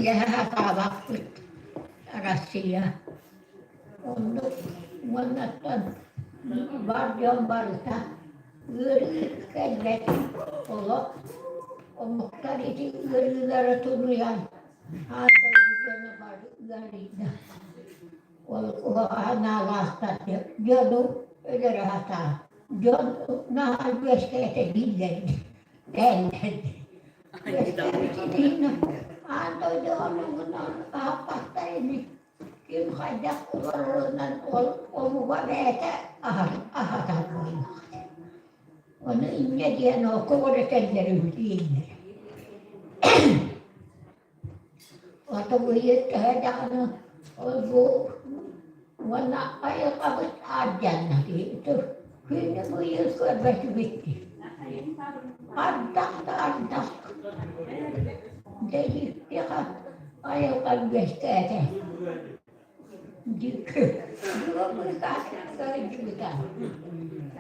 Сэриилэһэ сатаабаппыт Россия. Оннук уоннаттан бар дьон барыта ыарыы кэлбэтин олох омуктар ити ыарыылары тунуйан аан дойду дьоно бары ыарыйда. Ол куһаҕан санаалаахтар дьону өлөрө сатаан дьон наһаа үөскээтэ дииллэр дэһэллэр. Үөскээбитин аан дойду омугунан аһаппаттар ини. Ким хайдах олорорунан ол омуга бэйэтэ аһатар буоллаҕа. Ону инньэ диэн ол көҕүрэтэллэр үһү дииллэр. Оту-быйыл төһө даҕаны ол-бу уонна айылҕабыт аадьанна дии күнү быйыл көрбөтүбүт дии. Ардах да ардах. Дьэ айылҕа үөскээтэ. Дьикки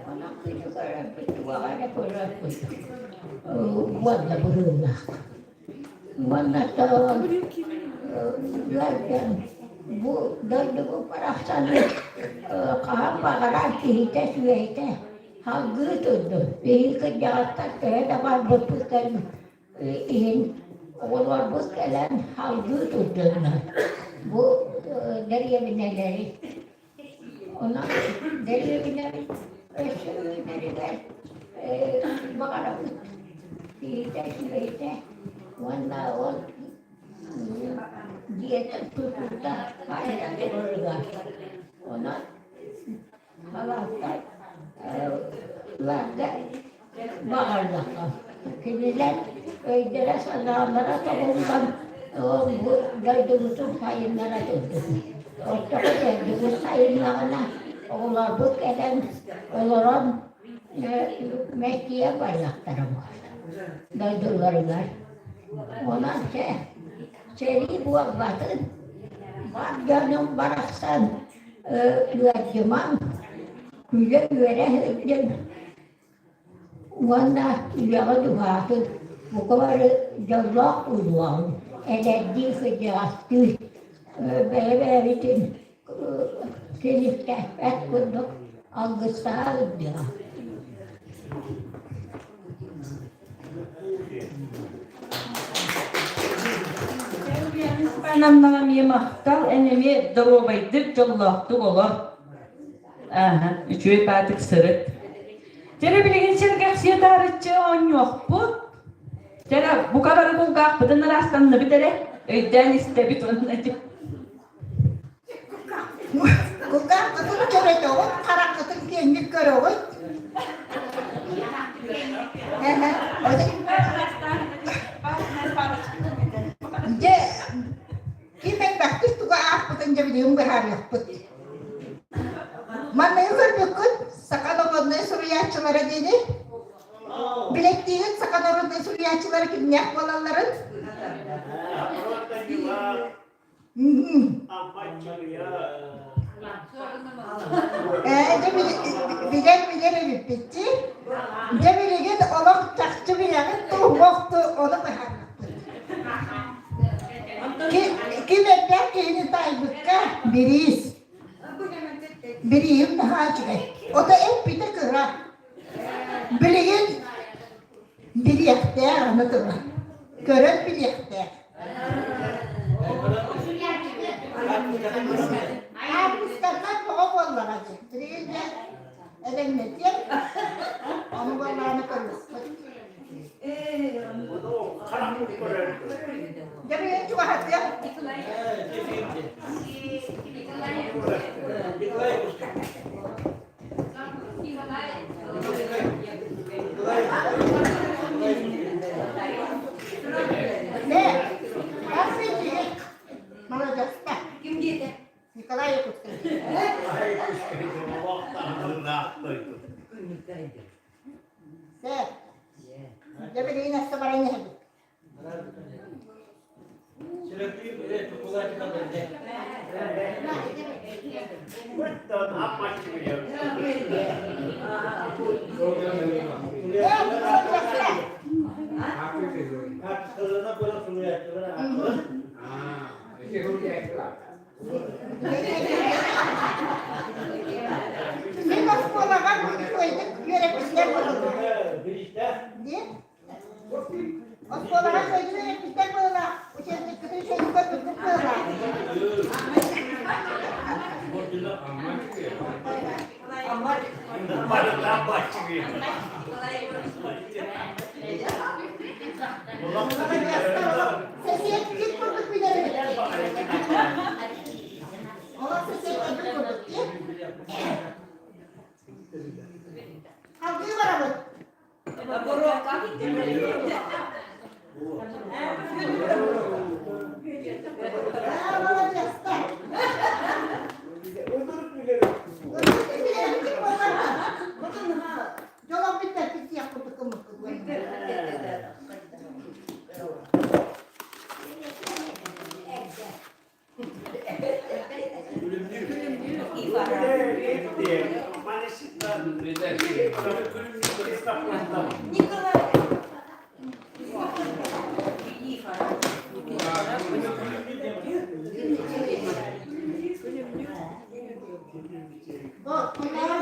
Онон күнү көрөрбүт туоҕа эрэ көрөрбүт уонна быһыылаах. Уонна ыалдьан бу дойдубут барахсаны хаһан баҕарар киһитэ-сүөһүтэ салгыы турдун. Биһиги кырдьаҕастар төһө да барбыппыт иһин оҕолорбут кэлэн салгыы турдуннар. Бу дэриэбинэлэри. Онон дэриэбинэбит өссө үүнэригэр баҕарабыт киһитэ үчүгэйдэ уонна ол дьиэтэ тутуута хайа турарыгар. Онон Халааттар ларга баҕардахха кинилэр өйдөрө-санаалара тобуллан бу дойдубутун сайыннара турдун. Оччоҕо дойдубут сайыннаҕына оҕолорбут кэлэн олорон мэктиэ барыахтара буолла дойдуларыгар. Онон чэ сэрии буолбатын, бар дьонум барахсан ыалдьымаҥ, күлэ-үөрэ сылдьыҥ уонна үлэҕит уһаатын, бука бары дьоллоох буолуоҕуҥ, эдэрдии, кырдьаҕастыы бэйэ-бэйэбитин силиктээппэт курдук алгыстаһа сылдьыаҕыҥ. Намнаҕа эмиэ махтал, эн эмиэ доруобайдык, дьоллоохтук олор. Ааһа, үчүгэй баатык сырыт. Дьэрэ билигин сэргэхсийэ таарыччы оонньуохпут. Дьэрэ бука бары кулгаахпытын ыраастанныбыт эрэ, өйдөөн истэбит уонна Кулгааххытын чөрөтөҕүт, хараххытын киэҥник көрөҕүт. Дьэ, ким элбэхтик тугу аахпытын дьэ билигин быһаарыахпыт. Манныгы көрбүккүт саха народнай суруйааччылара диэни? Билэттиигит саха народнай суруйааччылара кимнээх буолалларын? Ээ, дьэ билэр билэр эбиппит дии. Дьэ билигин олох чахчы билэҕит дуу, уох дуу, ону быһаарбыппыт. Ким элбэх киһини таайбыкка бириис. Бирииһим наһаа үчүгэй. Ото эппитэ кыра. Билигин билиэхтээх аны тыла. Көрөн билиэхтээх. Ааппыстарынан тоҕо буоллаҕа дии. Билигин дьэ элэҥнэтиэм. Ону буоллаҕына көрүөхпүт. Дьэ билигин чугаһатыах. Молодец-то. Ким диэтэ? Николай Якутский. Сэр. Дьэ билигин өссө баран иһэбит. Мин оскуолаҕа үчүгэйдик үөрэппиттэр буоллулар. Диэн Оскуолаҕа үчүгэйдик үөрэппиттэр буоллар, учебниккытын үчүгэйдик көрбүккүт буоллар. Сэсиэттик курдук билэр эбит. Олох сэсиэттик курдук дии. Салгыы барабыт. Аа, молодецтар. Ырдык билэр эбит буоллар. Дьолом бүппэппит диэх курдук ыммыккыт.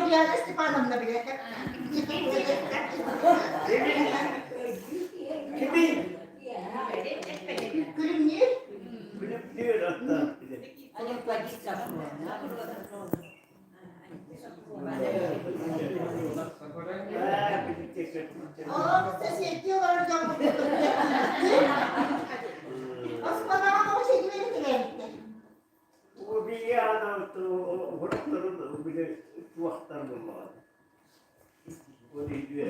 Ульяна Степановна билэр. Күлүмнүүр? Олох сэсиэттии олорор дьоммут Оскуолаҕа тоҕо сэтимэни тилээбиттэр?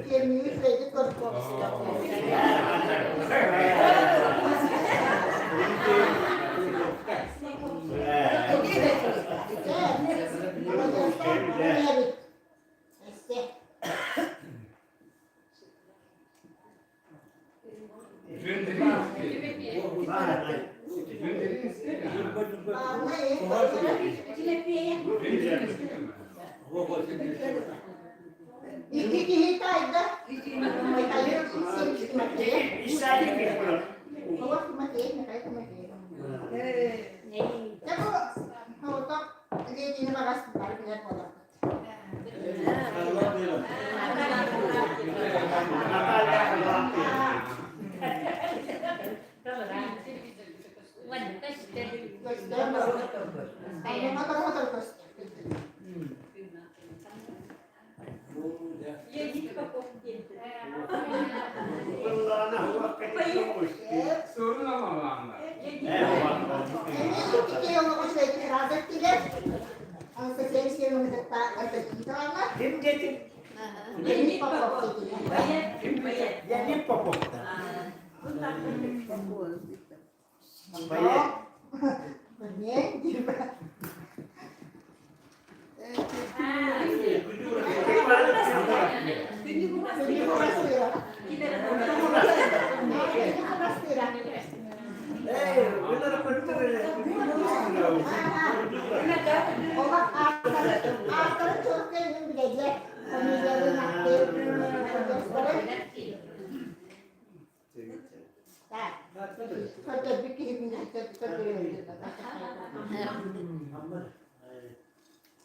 Киэҥниир үчүгэйдик көркуопска. Икки киһи таайда. Михаил Алексеевич Тимофеев. Олох Тимофеев, Михаил Тимофеев. Дьэ бу соҕотох Ленини баҕас бары билэр буоларбыт. Ким дети? Леонид Попов.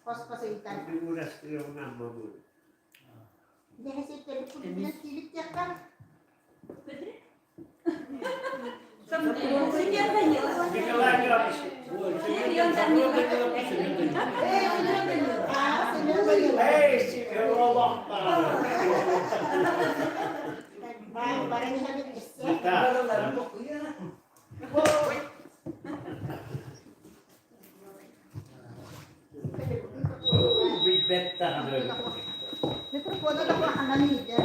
Хос-хос ыйтан. Микрофона да куһаҕан иһитэ.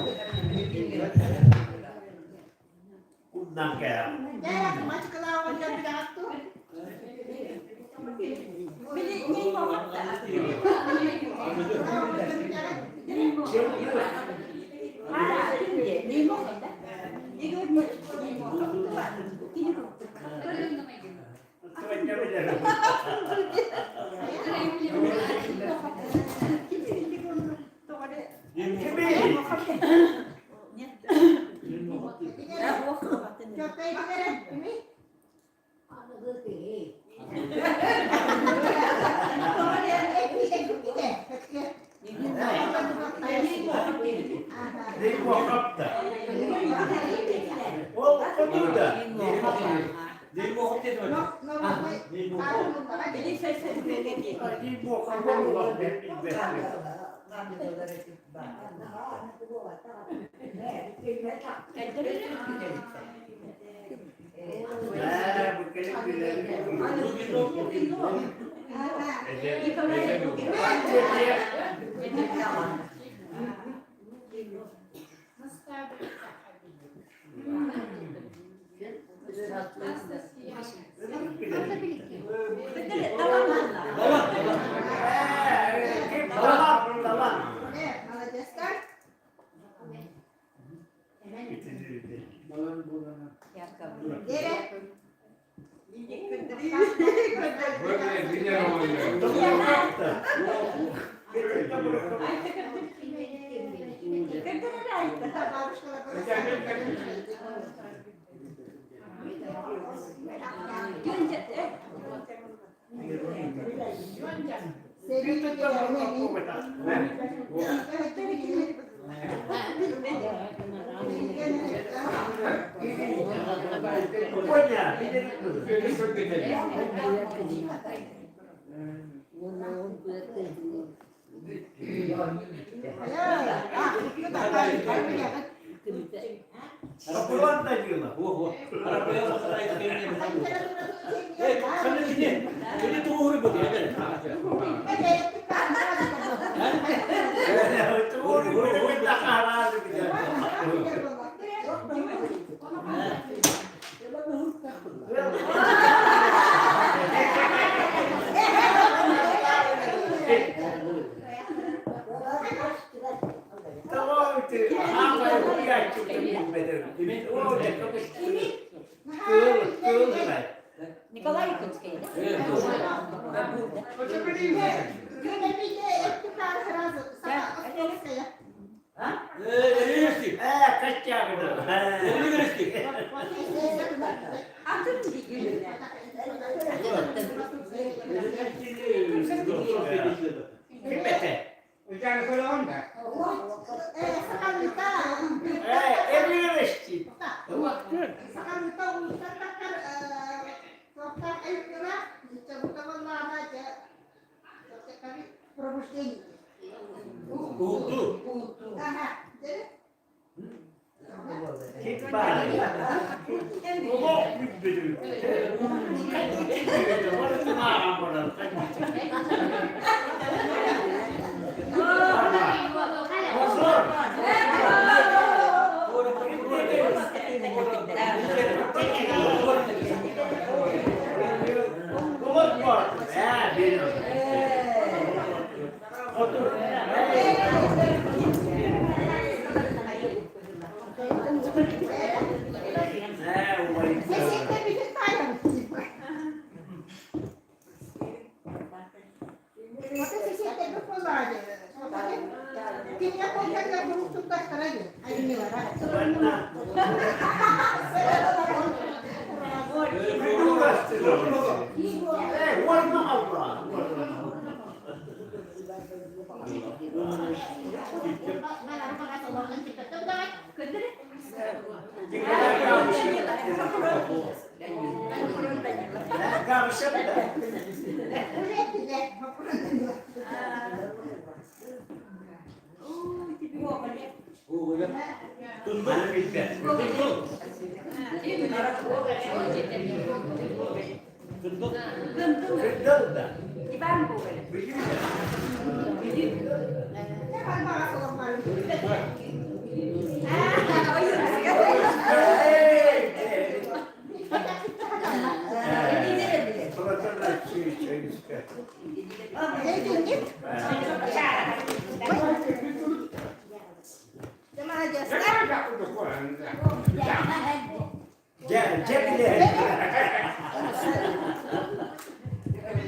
Николай Якутский, да?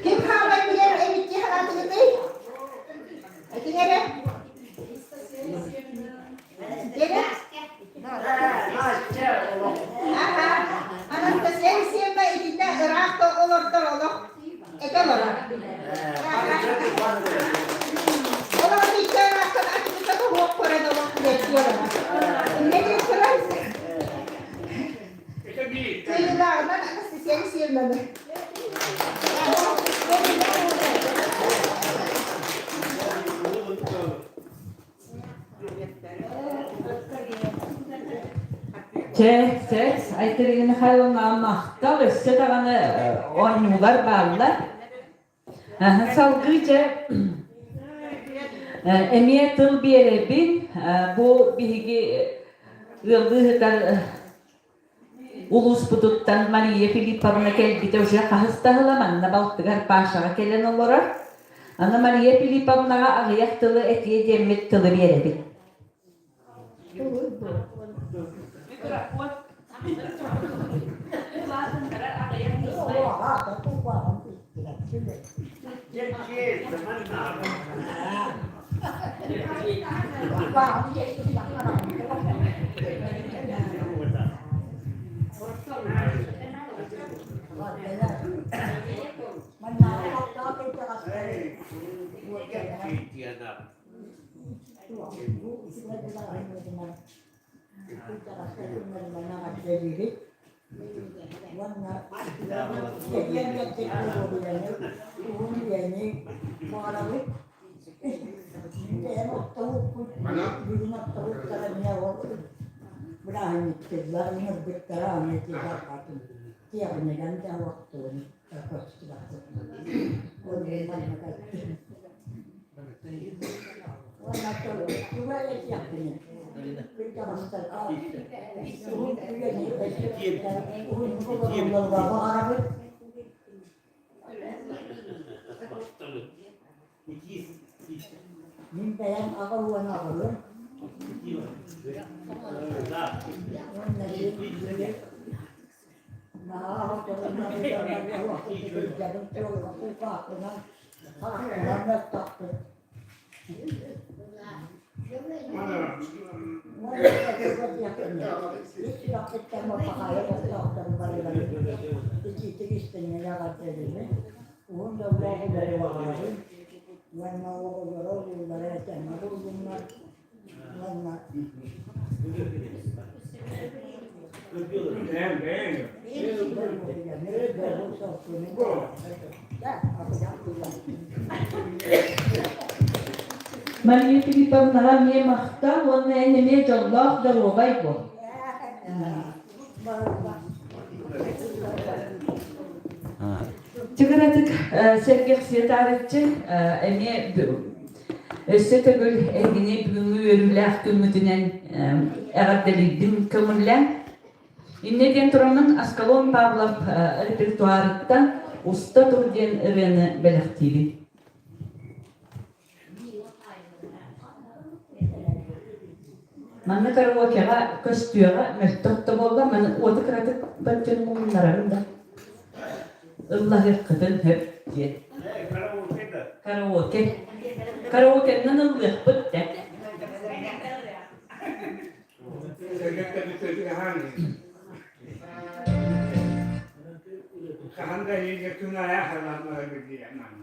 Ким хаалай билэр эбит дии санаатыгытый? Этиҥ эрэ. Дэрэ? Аха. Анастасия Алексеевна итиннэ ыраах да олордор олох этэ олорор. Олох итиччэ ыраахтан атыгыта туһуох көрөн олох билэрдии олорор. Иннэ диэн туран кыайыылааҕынан Анастасия Алексеевна. Алексеевнаны. Чэ, чэ, Айталина Михайловна махтал, өссө даҕаны оонньуулар бааллар. Салгыы дьэ эмиэ тыл биэрэбин. Бу биһиги ыаллыы сытар улууспутуттан Мария Филипповна кэлбитэ уже хаһыс да сыла манна балтыгар Пашаҕа кэлэн олорор. Аны Мария Филипповнаҕа аҕыйах тылы этиэ диэммит тылы биэрэбит. Мин бэйэм аҕа уон оҕолор. Мария Филипповнаҕа эмиэ махтал уонна эн эмиэ дьоллоох доруобай буол. Чыгыратык сэргэхсийэ таарыччы эмиэ өссө төгүл эһигини бүгүҥҥү үөрүүлээх күммүтүнэн эҕэрдэлиирбин көҥүллээн. Инньэ диэн тураммын Аскалон Павлов репертуарыттан «Уста тур» диэн ырыаны бэлэхтиибин. Манна караокеҕа көстүөҕэ мөлтөх да буолла, маны уоту кыратык баччаны муннарарым да. Ыллаһыаххытын сөп диэн. Караоке. Караокеннан ыллыахпыт да. Хаһан да күн аайы халаан билиэмэн.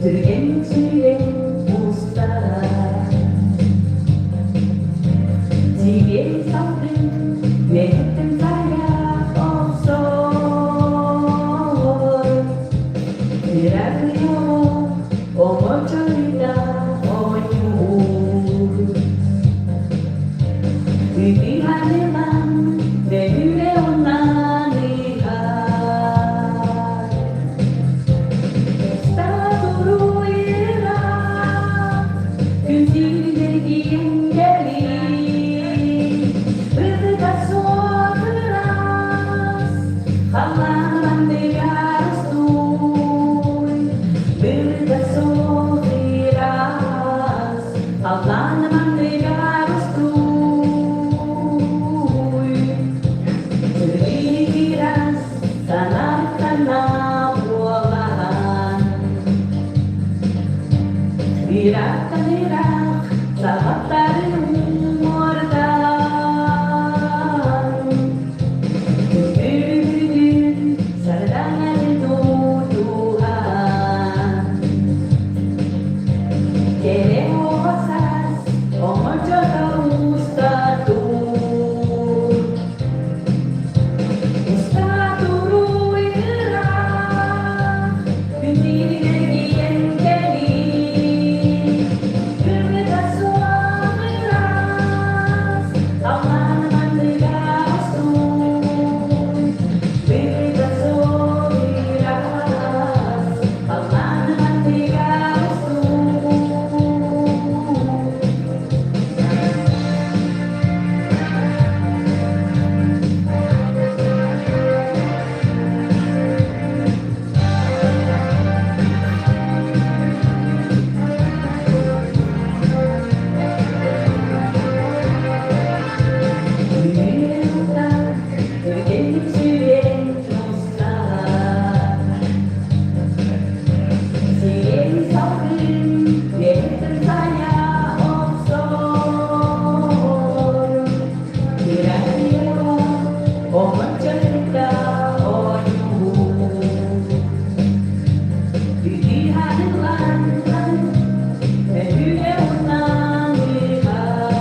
Түргэн сүүрэн устар Тиийэн салгын үөһэттэн тайах охсор Үрэхио оҕочо. Оҕончонута оонньуу Үтүһанылан Өһүө унан ыһар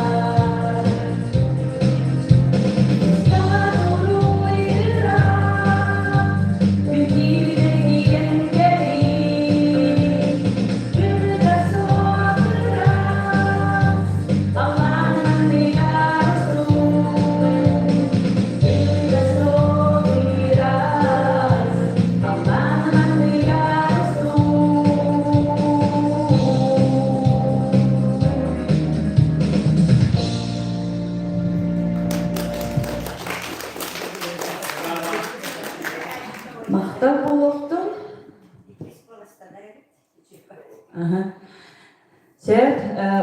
Махтал буолуохтун. Аха. Сөп.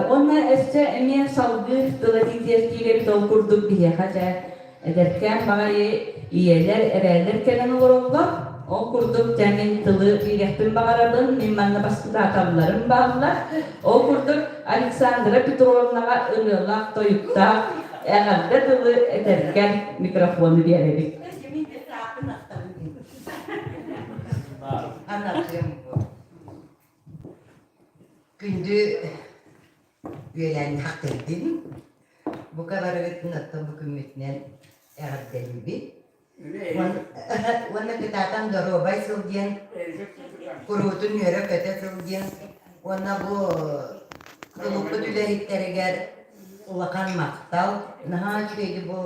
Уонна өссө эмиэ салгыы тыл этиитигэр киирэбит ол курдук биһиэхэ дьэ эдэркээн баҕайы ийэлэр, эбээлэр кэлэн олороллор. Ол курдук дьэ мин тылы биэриэхпин баҕарабын. Мин манна баспытааталларым бааллар. Ол курдук Александра Петровнаҕа ырыалаах, тойуктаах эҕэрдэ тылы этэргэр микрофону биэрэбит. Күндү үөлээннээхтэрбин, бука барыгытын оттон бу күммүтүнэн эҕэрдэлиибит. Уонна кытаатан доруобай сыл диэн, куруутун үөрэ-көтө сыл диэн уонна бу кулууппут үлэһиттэригэр улахан махтал. Наһаа үчүгэйдик бу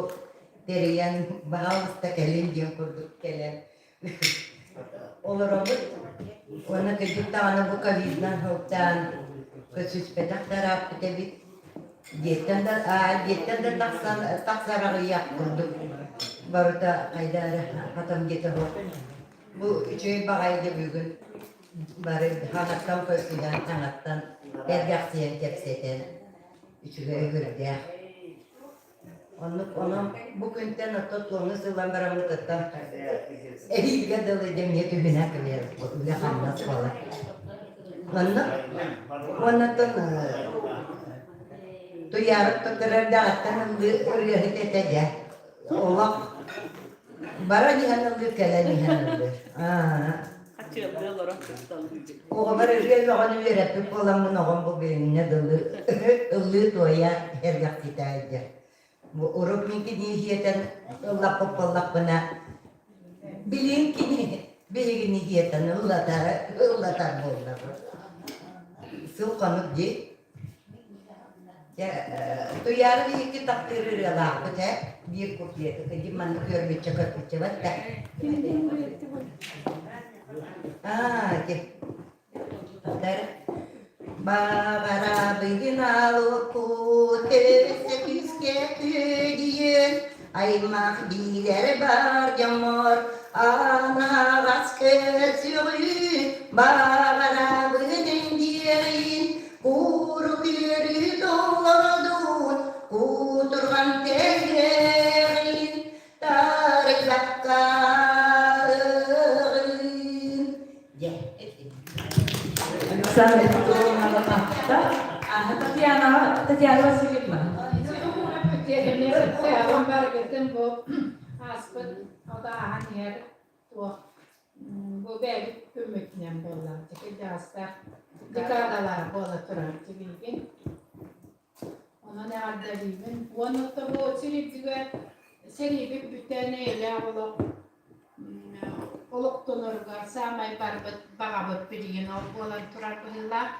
тэрийэн, баһаалыста кэлин диэн курдук кэлэн Олоробут уонна кырдьык даҕаны бу ковидынан сылтаан көрсүспэтэх да ырааппыт эбит. Дьиэттэн да дьиэттэн да тахсан тахсар аҕыйах курдук барыта хайда эрэ хатан диэтэ суох. Бу үчүгэй баҕайы да бүгүн бары хаҥаттан көрсүһэн хаҥаттан эргэхсийэн кэпсэтэн үчүгэй үгүрдээх. Оннук онон бу күнтэн оттон туону сыллан бараммыт кытта эһиилгэ дылы дэмҥэ түһүнэ кэлэр үлэ-хамнас буолар. Онно уоннаттан Туйаарык туттарардаҕыттан ыллыы ырыаһыт этэ дьэ. Олох баран иһэн ыллыыр, кэлэн иһэн ыллыыр. Хачыаллыы олорон кытталлыы. Оҕобор ырыа бөҕөнү үөрэппит буоламмын оҕом бу билиҥҥэ дылы ыллыы-туойа эргэхситэ сылдьар. Бу урут мин кини иһиэтэн ыллаппыт буоллахпына, билигин кини биһигини иһиэтэн ыллатар, ыллатар буолла бу. Сыл хонук дии. Дьэ, Туйаара биһикки таптыыр ырыалаахпыт ээ, биир куплеты кыдьым маннык үөрбүччэ көрбүччэ барда. Аа, дьэ. Баҕарабыгын алукку төссө күүскэ күөдүйүөн аймах биилэр бар дьоммор анаҕас көрсүҕү баҕарабын диэҕин курук үөрүү толордун кутурҕан тэлгэҕин таарыйбаккаҕын дьэ Александра Петровна махтал. Татьяна, Татьяна Васильевна. Ааспыт отааһан иһэр туох бу бэйэбит күммүтүнэн буолла. Дьаастаах декадалар буола турар билигин. Онон эҕэрдэлиибин. Уонна оттон бу сир үрдүгэр сэриибит бүтэн эйэлээх олох олохтоноргор саамай барбыт баҕабыт билигин ол буолан турар быһыылаах.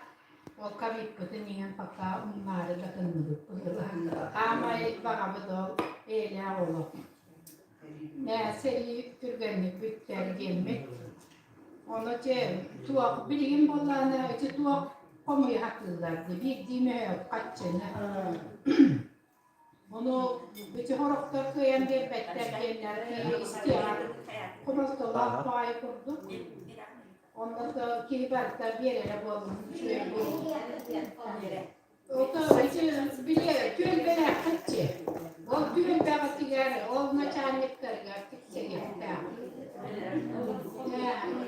Ол ковидпытын иҥэн пока умнаары да гынныбыт быһыылаах. Аамай баҕабыт ол эйэлээх олох. Сэрии түргэнник бүттэр диэммит. Ону дьэ туох билигин буоллаҕына ити туох хомуйа сатыыллар дии биирдии мөһөөк хаччыны. Ону ити сорохтор кыайан биэрбэттэр диэннэр киһи истиэҕэр хомолтолоох баҕайы курдук. Онно киһи барыта биэрэрэ буоллун үчүгэй буолуо. Ото ити били түөлбэлээххитчи. Ол түөлбэҕитигэр, ол начальниктарыгар тиксэриэхтээх.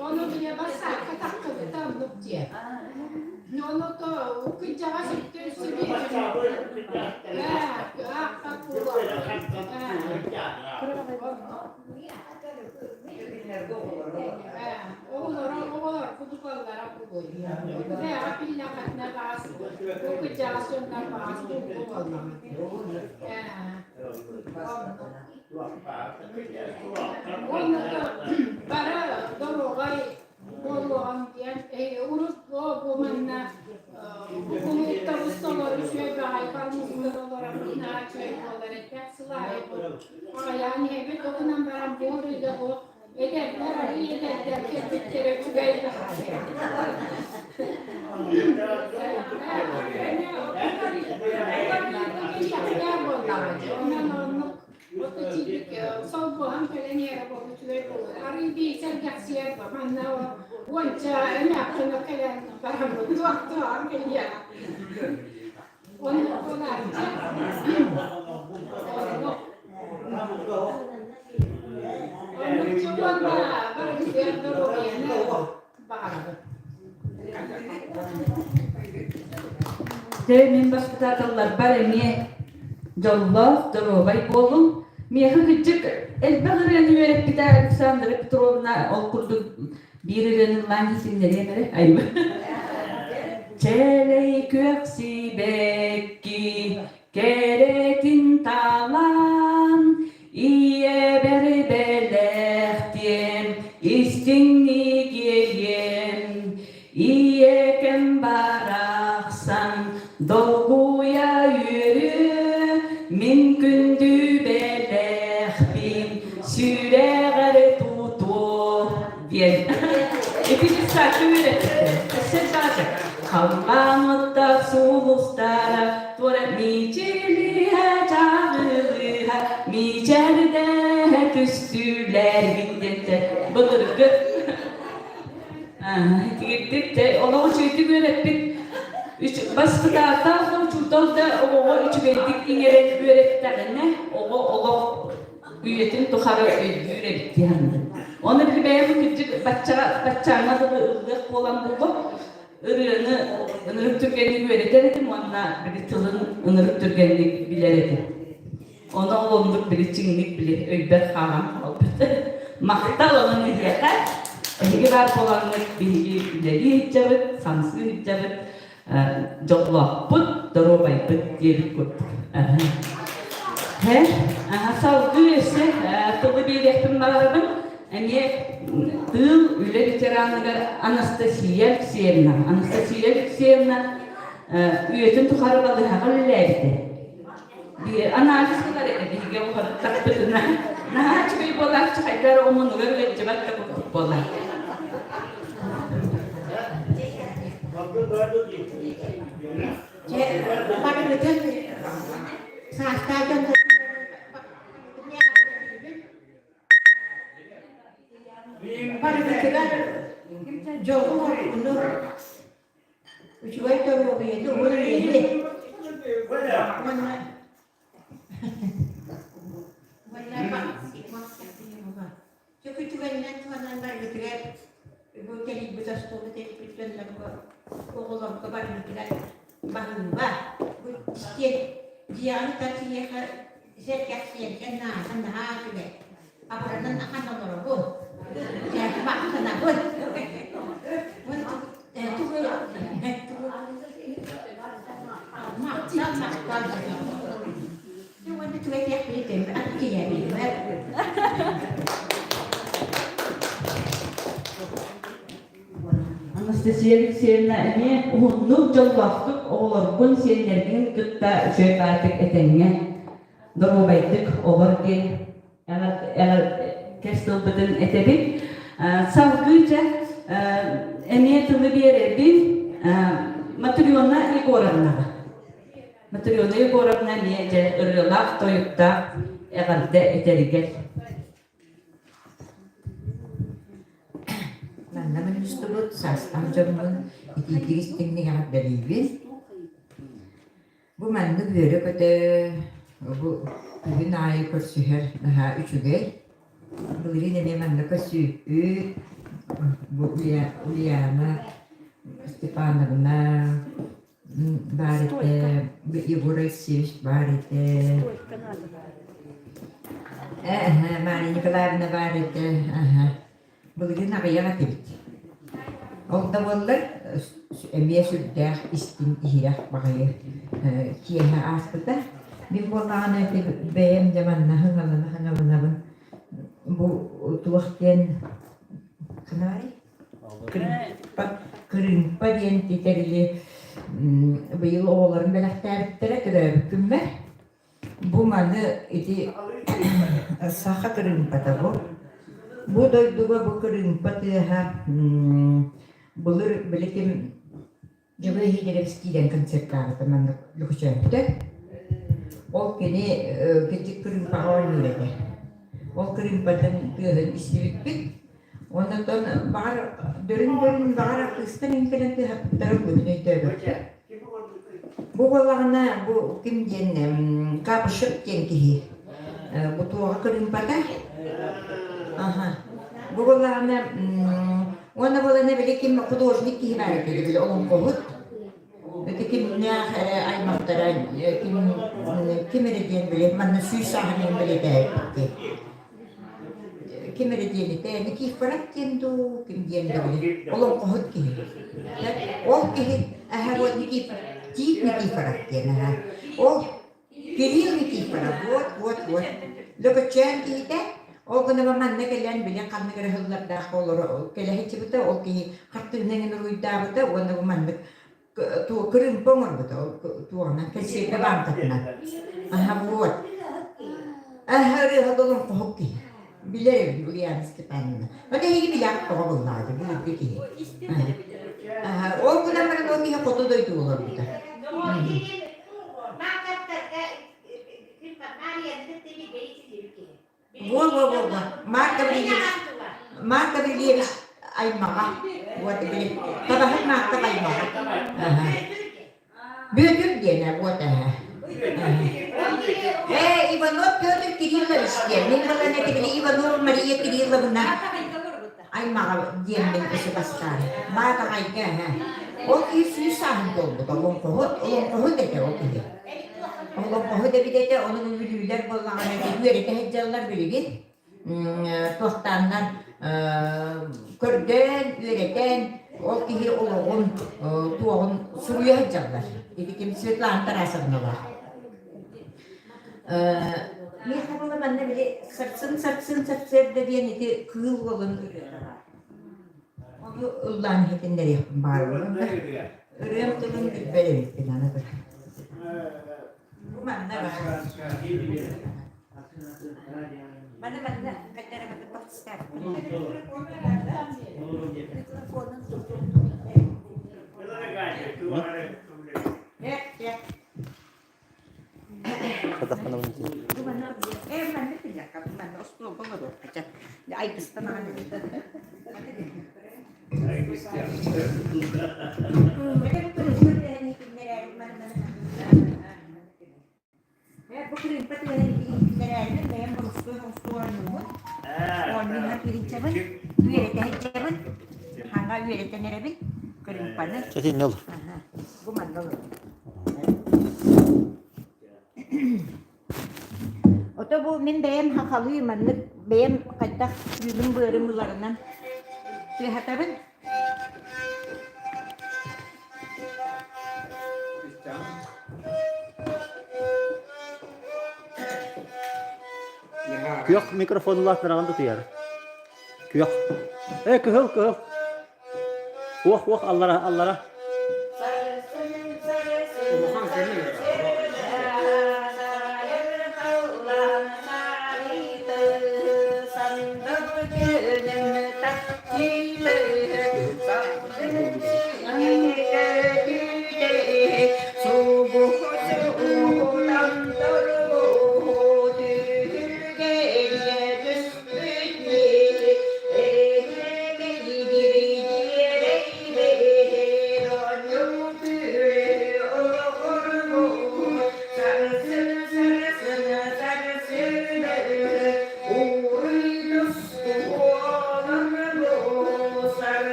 Ону били бассаакка таххыбыта оннук диэ. Ону то кырдьаҕас өттө сиби аахпат буолуо. Оҕолоро оҕолор кудукаллара буолуо. Бэҕэ пиллэхэтинэ баас, бу кырдьаҕас дьоннор баас булгу буоллаҕа. Уонна бары доруобай буолуоҕуҥ диэн урут бу манна кулууптабыт толору үчүгэй баҕайы бармыттар олорон наһаа үчүгэй буолар этэ сыл аайы бу аҕыйаан иһэбит ол гынан баран бу ыйга бу эдэрдэр арыый эдэрдэр кэлбиттэрэ үчүгэй баҕайы Онон оннук Итинник солбуһан кэлэн иһэрэ буолуо үчүгэй буолуо. Арыый бии сэргэхсийэр бу манна уонча эмээхсинэ кэлэн бараммыт туох-туох кэлиэҕэ. Оннук буолааччы. Оннук. Оннук уонна барытыгар доруобуйаны баҕарабын. Дьэ, мин баспытааталларбар эмиэ дьоллоох, доруобай буолуҥ. Миэхэ кырдьык элбэх ырыаны үөрэппитэ Александра Петровна ол курдук биир ырыаны ыллаан иһитиннэриэм эрэ айба. Чээлэй күөх сибэкки кэрэтин талан Ийэбэр бэлэхтиэм, истиҥник иэйиэм, Ийэкэм барахсан долгуйа үөрүө, Мин күндү бэлэхпин сүрэҕэр тутуо диэн. Ити дьыссаакка үөрэппиттэр. Өссө баата. Халлаан сулустара туора мичилиһэ чаҕылыһа мичээрдэһэ түстүлэр диэнтэ былыргы итигирдик те олох үчүгэйдик үөрэппит баспытаатаах да учуутал да оҕоҕо үчүгэйдик иҥэрэн үөрэттэҕинэ оҕо олох үйэтин тухары өйдүүр эбит дии саныыбын. Оны били бэйэм кырдьык баччаҕа баччааҥҥа дылы ыллыах буолан буолуо ырыаны ынырык түргэнник үөрэтэр этим уонна били тылын ынырык түргэнник билэр этим. Ону ол оннук били чиҥник били өйбөр хаалан хаалбыт. Махтал онон эһиэхэ. Эһиги баар буолаҥҥыт биһиги үлэлии сылдьабыт, хамсыы сылдьабыт, дьоллоохпут, доруобайбыт диэбит курдук. Салгыы өссө тылы биэриэхпин баҕарабын. Эмиэ тыыл үлэ ветераныгар Анастасия Алексеевна. Анастасия Алексеевна үйэтин тухары балыыһаҕа үлэлээбитэ. Анализ ылар этэ биһиги оҕолорбутуна. Наһаа үчүгэй буолааччы хайда эрэ омунугар ыалдьыбат да курдук буолар. Дьэ, барыбытын саастаах дьон Барыбытыгар дьолу-соргуну, үчүгэй доруобуйаны, уһун үйэни уонна уонна Чөкү түгэнинэн туһанан барыбытыгар бу тэрийбит остуолу тэрийбит дьоннорго, оҕолорго барыбытыгар баһыыба. Бу истиэн дьиэҕин тар киһиэхэ сэргэхсийэргэ наада наһаа үчүгэй. Абыранан ахан олоробун. Дьэ, махтанабын. Тугу махтал махтал. Уонна тугу этиэхпиний ат Анастасия Алексеевна эмиэ уһуннук дьоллоохтук оҕолоргун, сиэннэргин кытта үчүгэй баайтык этэҥҥэ доруобайдык олор диэн кэс тылбытын этэбит. Салгыы дьэ эмиэ тылы биэрэбин Матрена Егоровнаҕа. Матрена Егоровна эмиэ дьэ ырыалаах, тойуктаах эҕэрдэ этэригэр. Манна мунньустубут саастаах дьоммун итиитик истиҥник эҕэрдэлиибин. Бу маннык үөрэ-көтө бу күһүн аайы көрсүһэр наһаа үчүгэй. Былырыын эмиэ манна көрсүһүү бу Ульяна Степановна баар этэ, Егор Алексеевич баар этэ. Ээ, Мария Николаевна баар этэ. Былырыын аҕыйах этибит. Ол да буоллар эмиэ сүрдээх истиҥ иһирэх баҕайы киэһэ ааспыта. Мин буоллаҕына ити бэйэм дьэ манна хаҥалана-хаҥаланабын. Бу туох диэн ханаарый? Кырыымпа, кырыымпа диэн тэрили быйыл оҕолорум бэлэхтээбиттэрэ төрөөбүт күммэр. Бу маны ити саха кырыымпата бу. Бу дойдуга бу кырыымпа тыаһа былыр били ким Дьөгүөр Иһиидэрэбис киирэн концертаабыта маннык Лүкүчөөттө. Ол кини кырдьык кырыымпаҕа оонньуур этэ. Ол кырыымпатын тыаһын истибиппит. Оннотон баҕар дөрүн-дөрүн баҕар артыыстар иҥкэлэн тыаһаппыттара буолуон өйдөөбөппүн. Бу буоллаҕына бу ким диэн Капышев диэн киһи бу туоҕа кырыымпата. Аха. Бу буоллаҕына уонна буолана били ким художник киһи баар этэ били олоҥхоһут. Ити кимнээх эрэ аймахтара ким ким эрэ диэн били манна сүүс сааһын бэлиэтээбиппит Ким эрэ диэн этэ, Никифоров диэн дуу, ким диэн да били, олоҥхоһут киһи. Ол киһи, аһа вот Никифоров, Тиит Никифоров диэн аһа. Ол Кирилл Никифоров, вот, вот, вот. Лөкөчөөн киһитэ, ол гына манна кэлэн били ханнык эрэ сыллардаах олоро кэлэ сылдьыбыта, ол киһи хартыына эҥин уруйдаабыта уонна бу маннык кырыымпа оҥорбута туоҕунан кэнсиэргэ баанкатынан. Аһа вот. Аһа ырыаһа олоҥхоһук киһи. Билэр эбит Ульяна Степановна. Ону эһиги билэҕит тоҕо буллаҕа былыргы киһи. Аһа, ол гынан баран ол киһи хоту дойду олорбута. Во-во-во-во. Марк Гаврильевич, Марк Гаврильевич аймаҕа. Вот били табаһыт Маактап аймаҕа. Аха. Бүөтүр диэнэ вот аха. Э, Иванов Петр Кириллович диэн. Мин балан этэ били Иванова Мария Кирилловна аймаҕа диэммин өсө бастаан. Баатаҕайга аха. Ол киһи сүүс сааһын буолбут, олоҥхоһут, олоҥхоһут этэ ол киһи. Олоҥхоһут эбит этэ, ону бүлүүлэр буоллаҕына үөрэтэ сылдьаллар билигин. Туохтааннар көрдөөн, үөрэтэн, ол киһи олоҕун, туоҕун суруйа сылдьаллар. Ити ким Светлана Тарасовналаах. Миэхэ буола манна били сарсын сарсын сарсыарда диэн ити кыыл уолун ырыата баар. Ону ыллаан иһитиннэриэхпин баҕарабын да. Ырыам тылын билбэт эбиппин аны быр. Бу манна баар. Маны манна хайдара манна подставь. Микрофонун тутун. Бу манна э манна пиляка бу манна остуолга олоруохха чэ. Айгыстан аҕан Бу кырыымпа тыаһын иһитиннэрээри бэйэм боростуой хостуо оонньуубун. Оонньууһар киринчэбин, үөрэтэ сылдьабын. Хаҥа үөрэтэн эрэбин кырыымпаны. Чэтиннэ ол. Бу манна олорор. Ото бу мин бэйэм хахалыы маннык бэйэм хайдах тыыным-быарым ыларынан тыаһатабын. Күөх микрофонулаах нараҕын тутуйар. Күөх. Э, кыһыл, кыһыл. Уох, уох, аллара, аллара. Улахан кэмэ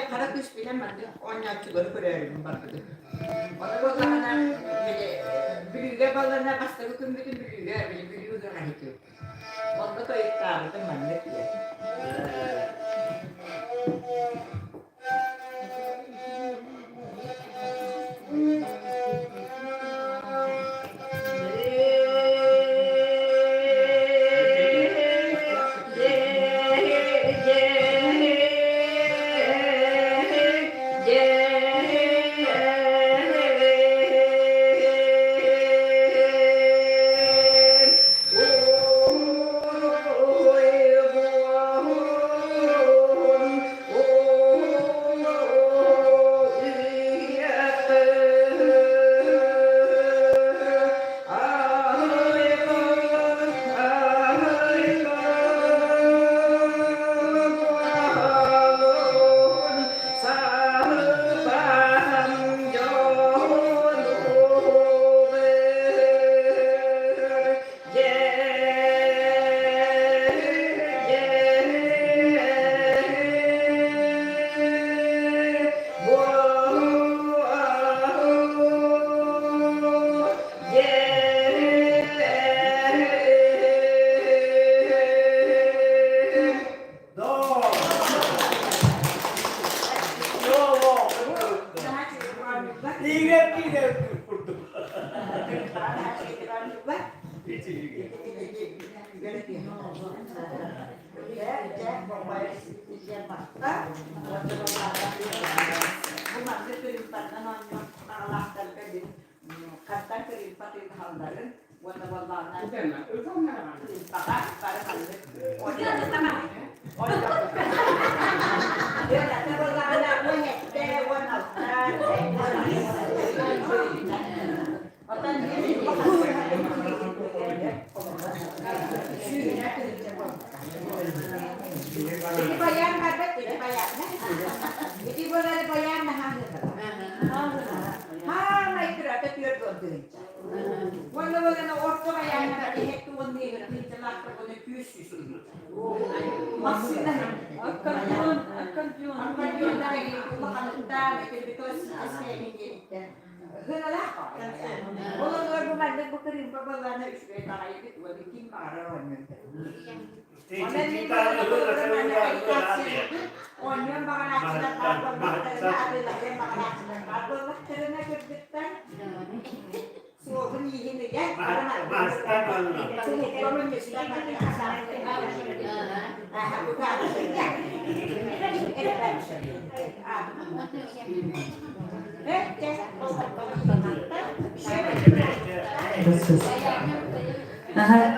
Хара күспүнэн маннык оонньооччулары көрөөрүбүн барбытым. Ону буоллаҕына били Бүлүүгэ баллана бастакы күммүтүн Бүлүүгэ били Бүлүү ыһыаҕа иһитим. Онно тойуктаабытым маннык диэн.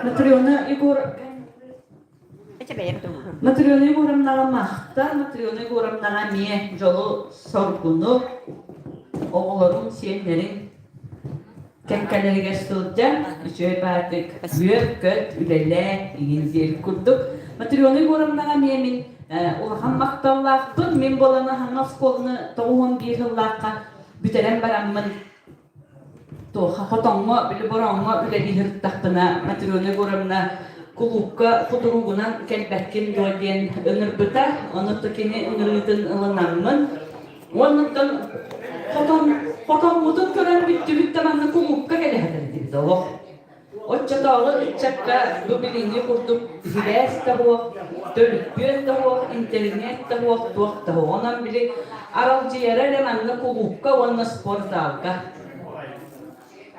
Матрена Егор Матрена Егоровнаҕа махтал, Матрена Егоровнаҕа эмиэ дьолу-соргуну, оҕолорун, сиэннэрин кэккэлэригэр сылдьан үчүгэй баардык үөр-көт, үлэлээ иҥин диэбит курдук. Матрена Егоровнаҕа эмиэ мин улахан махталлаахпын. Мин буолан аһаҥа оскуоланы 91 сыллаахха бүтэрэн бараммын туохха хотоҥҥо, били бороҥҥо үлэлии сырыттахпына Матрена Егоровна кулуупка кутуругунан кэлбэккин дуо диэн ыҥырбыта. Ону кини ыҥырыытын ылынаммын уоннуттан хотон хотоммутун көрөн бүттүбүт да манна кулуупка кэлэ сытар этибит олох. Оччотооҕу ыччакка бу билиҥҥи курдук сибээс да суох, төлөпүөн да суох, интэриниэт да суох, туох да суох. Онон били аралдьыйара эрэ манна кулуупка уонна спортзалга.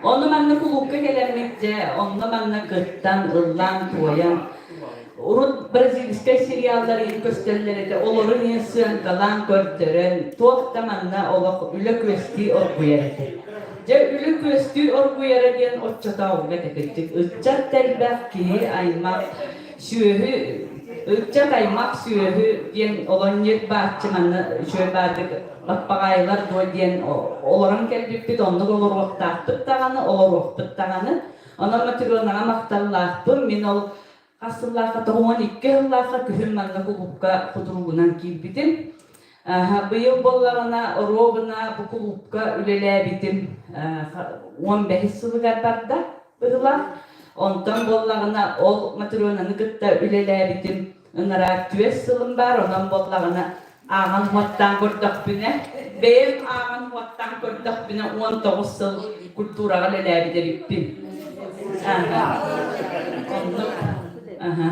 Ону манна кулуупка кэлэммит дьэ, онно манна кыттан, ыллаан-туойан. Урут бразильскай сериаллар иһин көстөллөр этэ, олору иһин сыаҥкалаан көрдөрөн, туох да манна олох үлэ күөстүү оргуйар этэ. Дьэ, үлэ күөстүү оргуйара диэн оччотооҕуга этэ кырдьык. Ыччат элбэх, киһи аймах, сүөһү, ыччат аймах сүөһү диэн олонньут бааччы манна үчүгэй баардык баппаҕаайылар дуо диэн олорон кэлбиппит, оннук олоруохтаахпыт даҕаны, олоруохпут даҕаны. Онон Матрёнаҕа махталлаахпын. Мин ол хас сыллаахха 92 сыллаахха күһүн манна кулуупка худругунан киирбитим. Быйыл буоллаҕына оруобуна бу кулуупка үлэлээбитим 15 сылыгар барда быһыылаах. Онтон буоллаҕына ол Матрёнаны кытта үлэлээбитим ынараа түөрт сылым баар, онон буоллаҕына ааҕан уоттаан көрдөхпүнэ, бэйэм ааҕан уоттаан көрдөхпүнэ 19 сыл культураҕа үлэлээбит эбиппин. Оннук. Аха.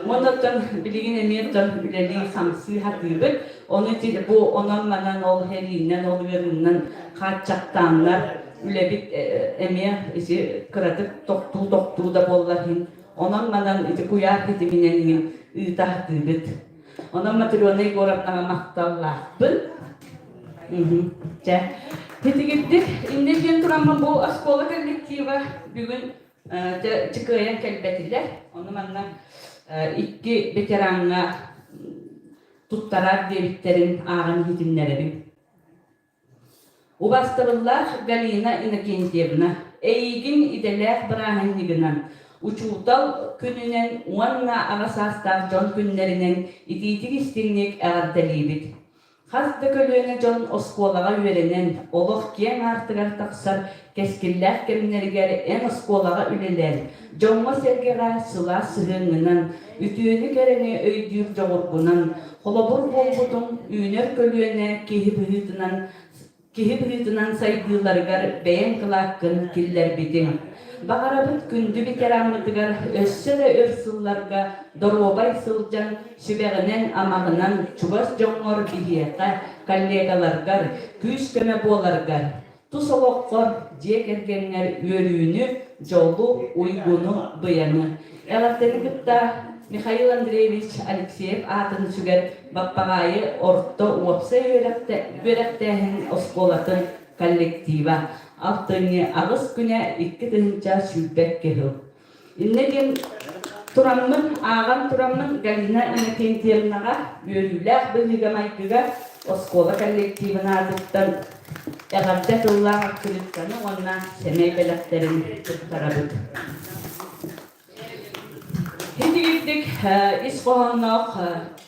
Уонна оттон билигин эмиэ оттон үлэлии хамсыы сатыыбыт. Ону ити бу онон-манан ол сэриинэн, ол ыарыынан хааччахтааннар үлэбит эмиэ ити кыратык тохтуу-тохтуу да буоллар иһин онон-манан ити куйаар ситиминэн иҥин ыыта сатыыбыт. Онон Матрена Егоровнаҕа махталлаахпын. Чэ, итигирдик иннэ диэн тураммын бу оскуола коллектива бүгүн чыкыайан кэлбэтилэр. Ону манна икки ветераҥҥа туттарар диэбиттэрин ааҕан иһитиннэрэбин. Убастабыллаах Галина Иннокентьевна, эйигин идэлээх бырааһынньыгынан, Учуутал күнүнэн уонна аҕа саастаах дьон күннэринэн итиитик-истиҥник эҕэрдэлиибит! Хас да көлүөнэ дьон оскуолаҕа үөрэнэн, олох киэҥ аартыгар тахсар кэскиллээх кэмнэригэр эн оскуолаҕа үлэлээн, дьоҥҥо-сэргэҕэ сылаас сыһыаҥҥынан, үтүөнү-кэрэни өйдүүр дьоҕургунан холобур буолбутуҥ үүнэр көлүөнэ киһи быһыытынан киһи быһыытынан сайдыыларыгар бэйэҥ кылааккын киллэрбитиҥ. Баҕарабыт күндү ветераммытыгар өссө да өр сылларга доруобай сылдьан, сүбэҕинэн-амаҕынан чугас дьоҥҥор биһиэхэ, коллегаларгар күүс-көмө буоларгар, Тус олоххор, дьиэ кэргэҥҥэр үөрүүнү, дьолу, уйгуну, быйаҥы. Эҕэрдэни кытта Михаил Андреевич Алексеев аатын сүгэр Баппаҕаайы орто уопсай үөрэхтээһин оскуолатын коллектива. Алтынньы аҕыс күнэ 2022 сыл. Иннэ диэн тураммын, ааҕан тураммын Галина Иннокентьевнаҕа үөрүүлээх быһыыга-майгыга оскуола коллективын аатыттан эҕэрдэ тыллаах открытканы уонна сэмэй бэлэхтэрин туттарабыт. Итигирдик ис хоһоонноох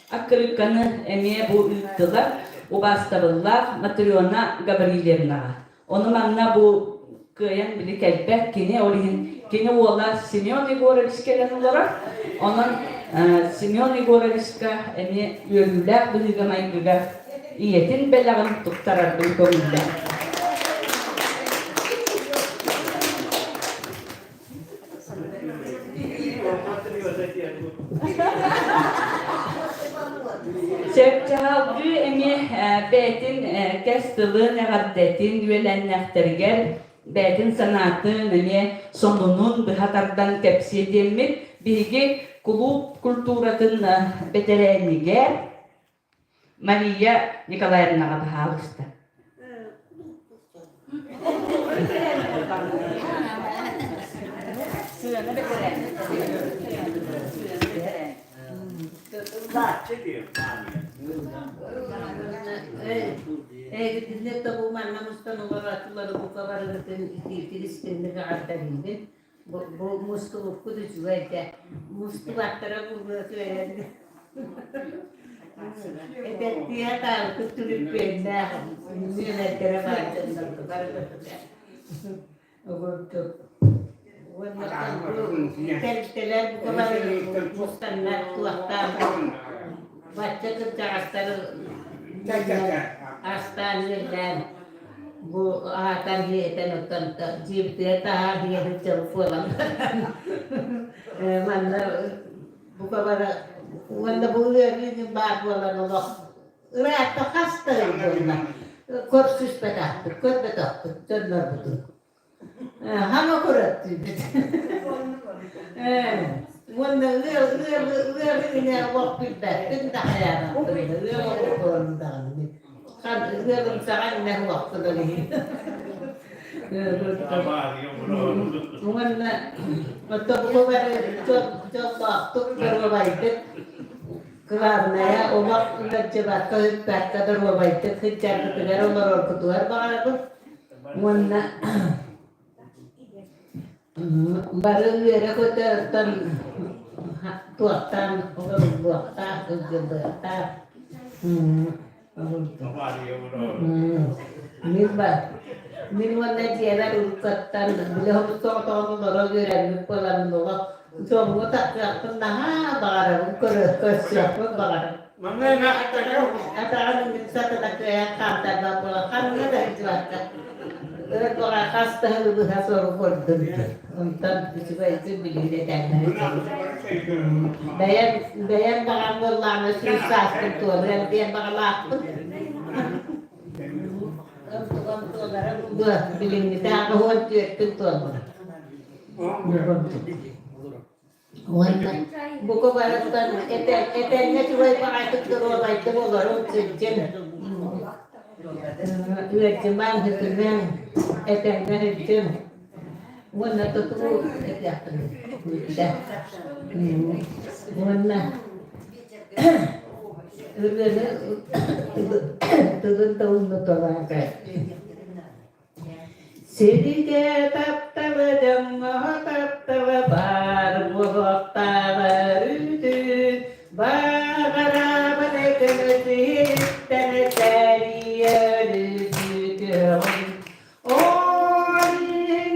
аккырыыкканы эмиэ бу ыыттылар убаастабыллаах Матрена Гаврильевнаҕа. Ону манна бу кыайан били кэлбэт кини, ол иһин кини уола Семен Егорович кэлэн олорор. Онон Семен Егоровичка эмиэ үөрүүлээх быһыыга-майгыга ийэтин бэлэҕин туттарарбын көҥүллээх. Сөптөөхүү эмиэ бэйэтин кэс тылын, эҕэрдэтин үөлэннэхтэригэр бэйэтин санаатын эмиэ сонунун быһа тардан кэпсиэ диэммит биһиги кулууп культуратын бэтэрээнигэр Мария Николаевнаҕа баһаалыста. Сыана бэтэрээн. Сыана бэтэрээн. Эйгитинне тобу манна мустан олорооччулары бука барыгытын итиитик истинник эҕэрдэлиибин. Бу мустубуккут үчүгэй этэ. Мустубаттара буолуо түһэн. Эдэттиэ таалкыт түлүппүөннээх нүөмэрдэрэ баар дьоннорго барыгытыгар. Огурдук. Уонна тэрилтэлэр бука бары мустаннар туохтаах бачча кырдьаҕастары астаан үөллээн Бу аатан иһиэтэн оттон дьиэбитигэр таһаар иһиэхин дьыл буолан манна бука бары уонна бу ыарыы баар буолан олох ыраатта хас да ый буолла көрсүспэтэхпит көрбөтөхпүт дьоннорбутун хаҥа көрөттүүбүт. Уонна ыал ыал ыал инэ олох билбэппин да хайаанаппын ыал олохторун даҕаны. Хан ыалым саҕа иннэ олохтолор иһин. Уонна оттон бары дьоллоохтук доруобайдык кылаабынайа олох ыалдьыбакка ыппакка доруобайдык сылдьаргытыгар олороргутугар баҕарабын. Уонна Бары үөрэ-көтө оттон туохтаан олоруллуохтаах, ыгыллыахтаах. Мин ба мин уонна дьиэбэр уруккаттан били соҕотоҕун олоро үөрэммит буоламмын олох дьоҥҥо тахсыахпын наһаа баҕарабын, көрсүөхпүн баҕарабын. Атаҕын мин сатана кыайан хаамтарбат буолан ханна да сылдьыбакка өр баҕа хас да сылы быһа сору көрдүм. Онтон үчүгэйдик билигин этэҥҥэ Бэйэм бэйэм баҕам буоллаҕына сүүс сааспын туолуом диэн баҕалаахпын. Онтугам туолара буолуо билиҥҥитэ 84-пүн туоллум. Уонна бука барыттан этэҥҥэ үчүгэй баҕайытык доруобайдык олоруҥ, сылдьыҥ. Ыалдьымаҥ, ытымаҥ, этэҥҥэ сылдьыҥ. Уонна тутуу этиэхпин бүттэ. Уонна ырыаны тылын да умнуталаан Сиригэ тапталы дьоҥҥо таптала баар буолуохтааҕар үүтүн баҕарабын көнөтүттэн этэрийэр үүтүөҕүн Ол иһин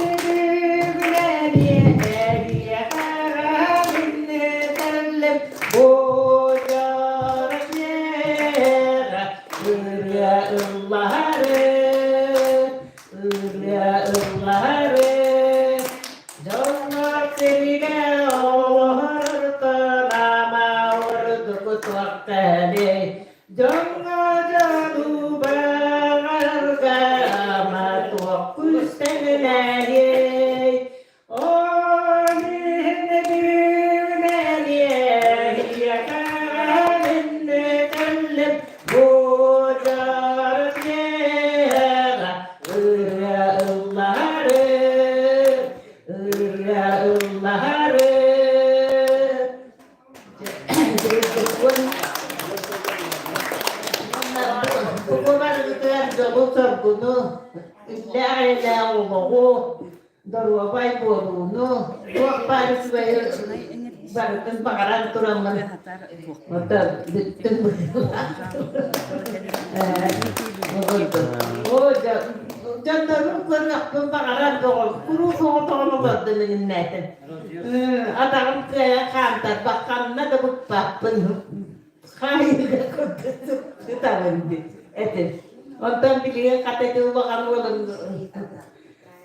бүгүнэниэ эриэхэ Ырыа ыллаһары, ырыа ыллаһары, дьоллоох сиргэ олорортон ама ордук туохтаһый, дьоҥҥо дьолу баҕарга ама туох күүстэнэлиэй, Дьолу-соргуну, иллээх-эйэлээх олоҕу, доруобай буолууну, туох баар үчүгэйи барытын баҕаран тураммын оттон бүттүм Оо, дьоннорум көрүөхпүн баҕарар доҕор, куруук оҕотоҕун олордум иннээтин. Атаҕым кыайан хаамтарбат, ханна да быкпаппын. Хаайыыга курдук сытабын этим. Онтон билигин хата ити улахан уолун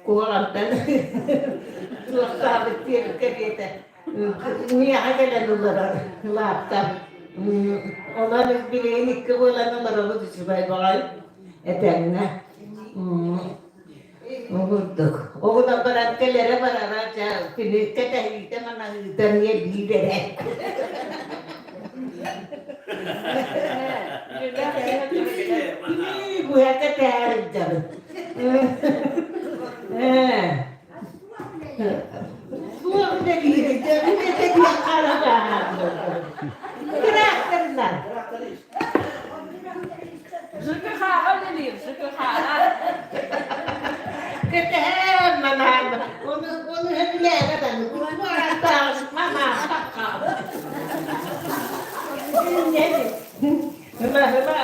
куһаҕантан туохтаабыт диэбит кэриэтэ миэхэ кэлэн олорор лаапта. Онон билигин икки буолан олоробут үчүгэй баҕай этэҥҥэ. Ол курдук. Оҕолор баран кэлэрэ барара дьэ күнүккэ тэһиитэ манаһыыта эмиэ биир эрэ. Күнүү быһата тээрдьабын. Суох үлэлиир, үлэтэ диэн Тракторынан. ЖКХ-ҕа үлэлиир, ЖКХ-ҕа. Кэтэһэн манаан, ону ону сөбүлээбэт аны. Курбааттаах манаан Ыла ыла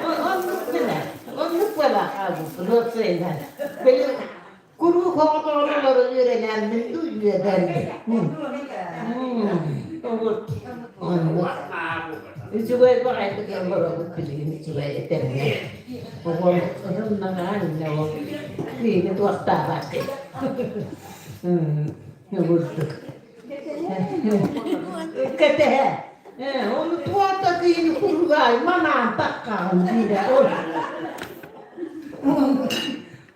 Оннук гына, оннук буола хаалбыппын уопсайынан. Били куруук оҕотоҕун олорон үөрэнээммин дуу үөдэнним. Оннук. Үчүгэй баҕайытык олоробут билигин үчүгэй этэҥҥэ. Оҕом ыһымнаҕаан иннэ ол миигин туохтаабат. Курдук. Кэтэһэ. Ону туота киһини куругай манаан таххаҕын диирэ.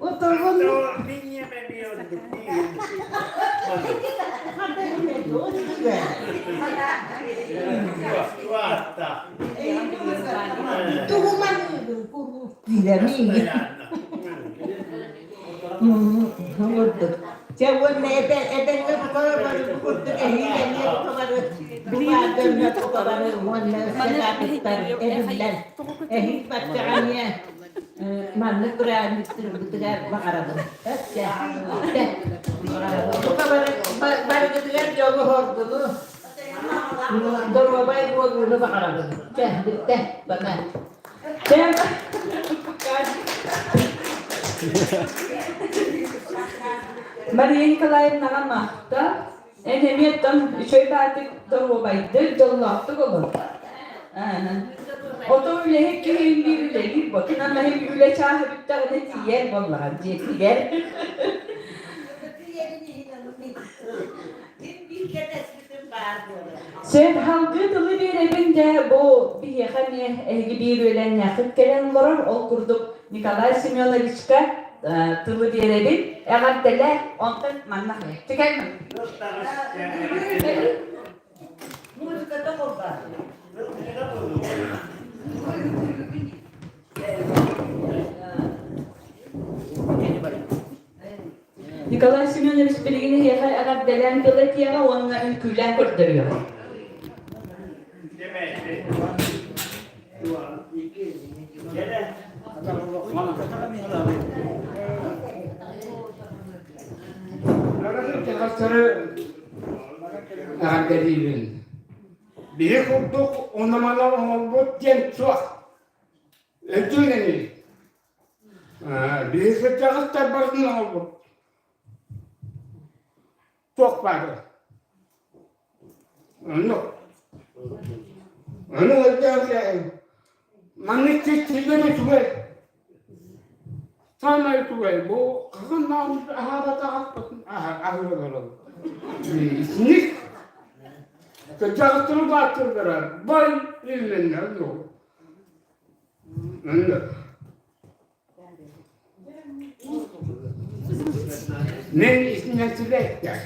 Утугун Тугу маныыгын куруук диирэ миигин. Курдук. Чэ уонна этэҥҥэ бука бары бу курдук эһиил эмиэ бука бары бу баар дьоҥҥо бука бары уонна сатаатыттар эбиллэн эһиил баччаҕа эмиэ маннык бырааһынньыктарбытыгар баҕарабын. Чэ, бука бары барыгытыгар дьолу-соргуну, доруобай буолууну баҕарабын. Чэ, бүттэ, пока. Мария Николаевнаҕа махтал. Эн эмиэ оттон үчүгэй баатык доруобайдык, дьоллоохтук олор. Ото үлэһит киһи биир үлэлиир ботунан маһын үлэ чааһа бүттэҕинэ тиийэр буоллаҕа дьиэтигэр. Сөп, салгыы тылы биэрэбин дьэ бу биһиэхэ эмиэ эһиги биир үөлэннээххит кэлэн олорор. Ол курдук Николай Семеновичка тылы биэрэбин. Эҕэрдэлээ, онтон манна Чекай. Музыката холбаа. Николай Семенович билигин эһиэхэ эҕэрдэлээн тыл этиэҕэ уонна үҥкүүлээн көрдөрүөҕэ. Эҕэрдэлиибин. Биһи курдук ономана оҥорбут диэн суох. Өйдүүн ини. Биһи сылдьаҕыттар барытын оҥорбут. Туох баара. Оннук. Ону өйдөөн маннык сирдэр үчүгэй. Саамай үчүгэй бу хаһан аһаабатаҕыппытын аһыы олороллор. Итинник кырдьаҕастары бааттыыллара бай именно ну. Мен итинэн сибээстээх.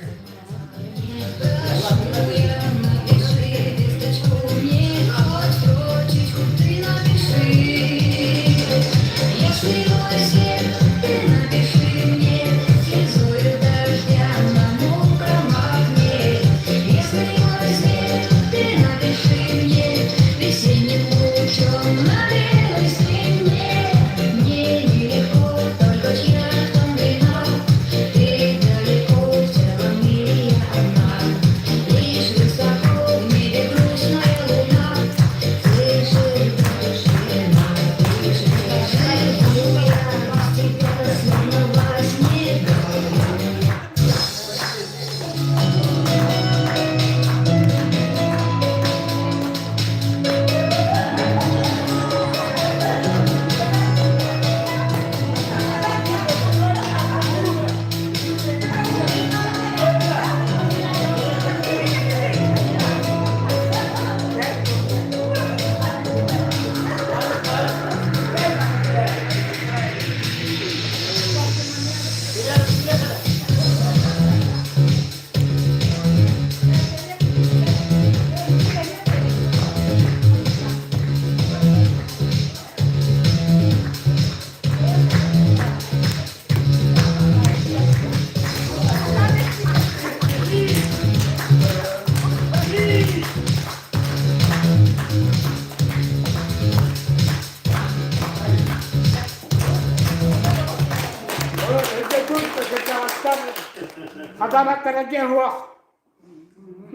Хатаабаттара диэн суох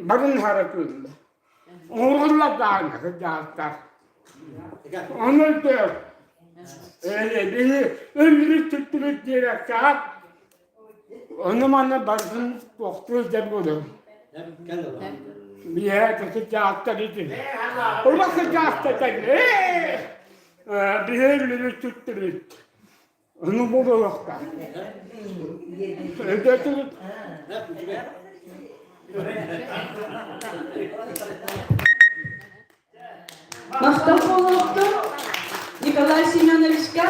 барын хара күллэ. Оҥорулла даҕаны кырдьаҕастар. Ону өйдөөх. Биһи өллүбүт сүттүбүт диэбэккэҕит ону манна барытын туохтуу сылдьар буолуом. Биһээ кырдьаҕастар итин. Ула кырдьаҕастар биһи өллүбүт сүттүбүт. Ону буолуохтаах. Өйдөөтүгүт? Махтал буолуохтун Николай Семеновичка.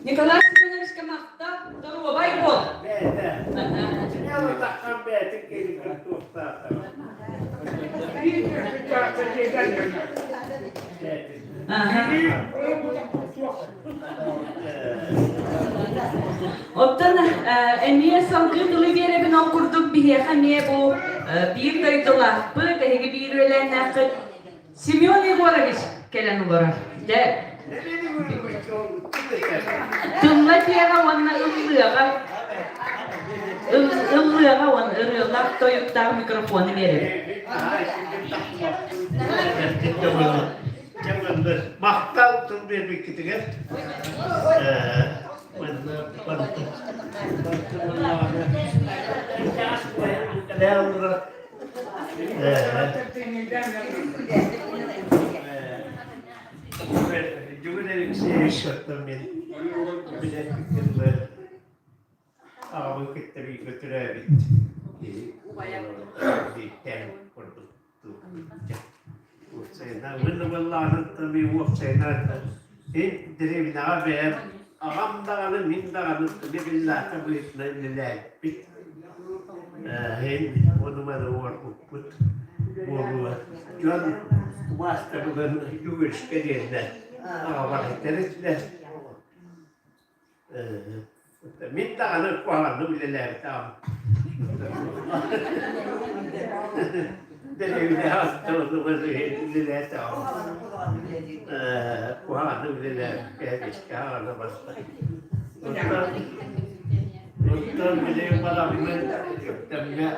Николай Семеновичка махтал, доруобай буол. Оттон эмиэ салгыы тылы биэрэбин ол курдук биһиэхэ эмиэ бу биир дойдулаахпыт, эһиги биир үөлээннээххит Семен Егорович кэлэн олорор. Дьэ, тылла тиэҕэ уонна ыллыаҕа ыллыаҕа уонна ырыалаах тойуктаах микрофону биэрэбин. Махтал тыл биэрбиккитигэр. Манна барыта Бүгүн Алексеевич мен билэр аҕабын кытта бииргэ төрөөбүт киһи бииртэн курдук уопсайынан уонна уопсайынан ин дэриэбинэҕэ бэйэм аҕам даҕаны мин даҕаны биллаата быһыытынан үлэлээбиппит ин ону-маны уорбуппут буолуо дьон убаастабылын үгүскэ диэннэр аҕабар этэр этилэр Мин даҕаны куһаҕаннык үлэлээбитим. Дэриэбинэҕэ үлэлээтэҕим. Куһаҕаннык үлэлээбиккэ аҕаны барда. Оттон билигин бараммын Өктөмҥө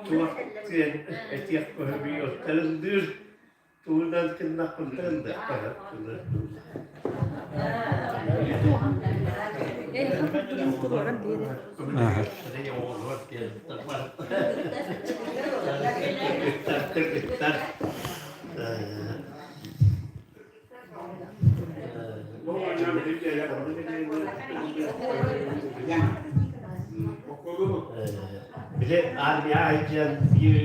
Туох диэн этиэх көһүбүй оттарындыыр тугунан гыннахпын Били армия айдьан биир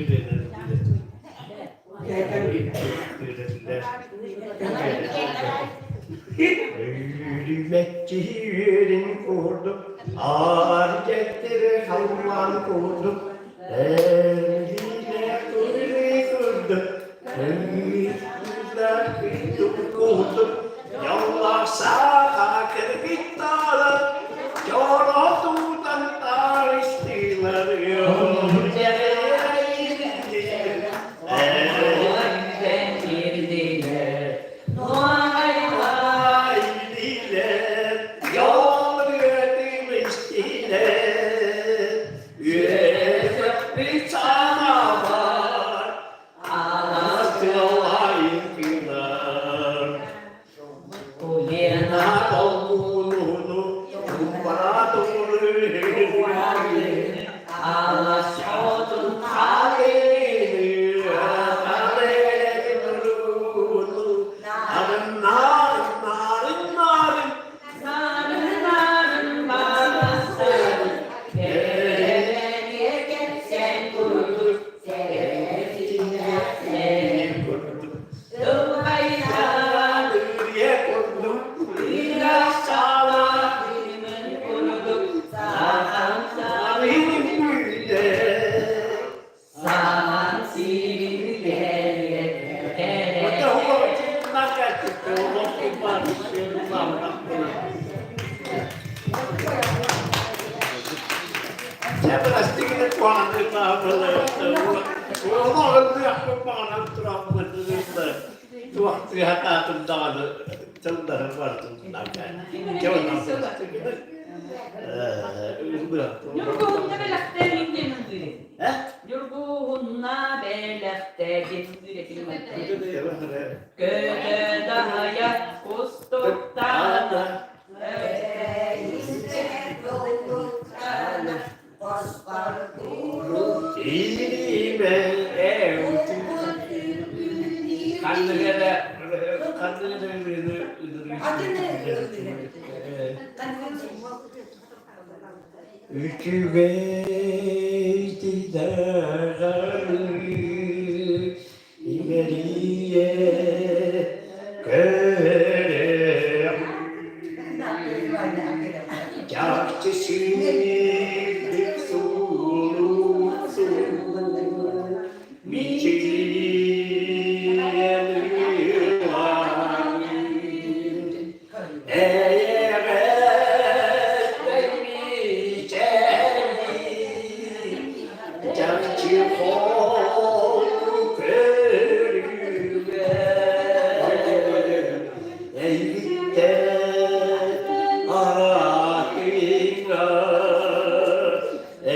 Үүрүмэччи үөрүн курдук, аар дьэттири халлаан курдук, эргиилэ курдук курдук, курдук, дьоллоох саха кыргыттара, дьоро туутан таарыстыылар, Ньургуһунна бэлэхтээгин диэн ыллыыр. Ньургуһунна бэлэхтээгин Көтө даһайа кустуктаана Үчүгэй тидаҕаны имэрийэ көрөм. Чахчы сүүрдүк суулуусу мичийэн ылаҥын. Эйэҕэстэй мичээрий, чахчы холку көрүҥэ эйигиттэн аатыҥа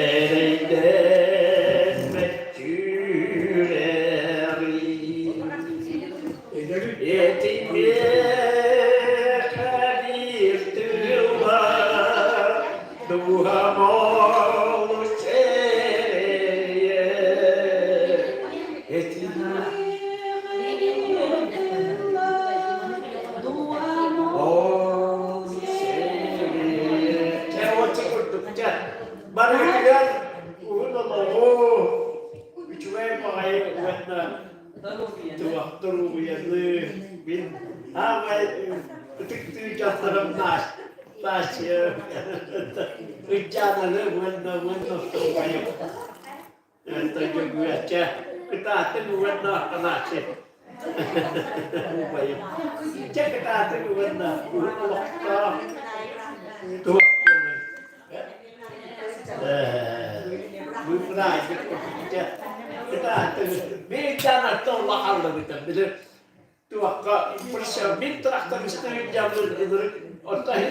эрэйдэммэт сүрэҕим. Этимиэхэ биир тыллар дууһам олус сэрэйэр. Этимиэхэ олус сэрэйэр. Чэ, оччо курдук, чэ. Барыгытыгар уһун олоҕу, үчүгэй баҕайы уонна Туругуйаны мин аамай ытыктыы дьахтарым Настя Ыччаананы уонна уонна Томайым Тойдьогуячча кытаатын уонна Афанасий убайым Чэ кытаатын уонна уһун олохтоох туох Мин трактористыы оттон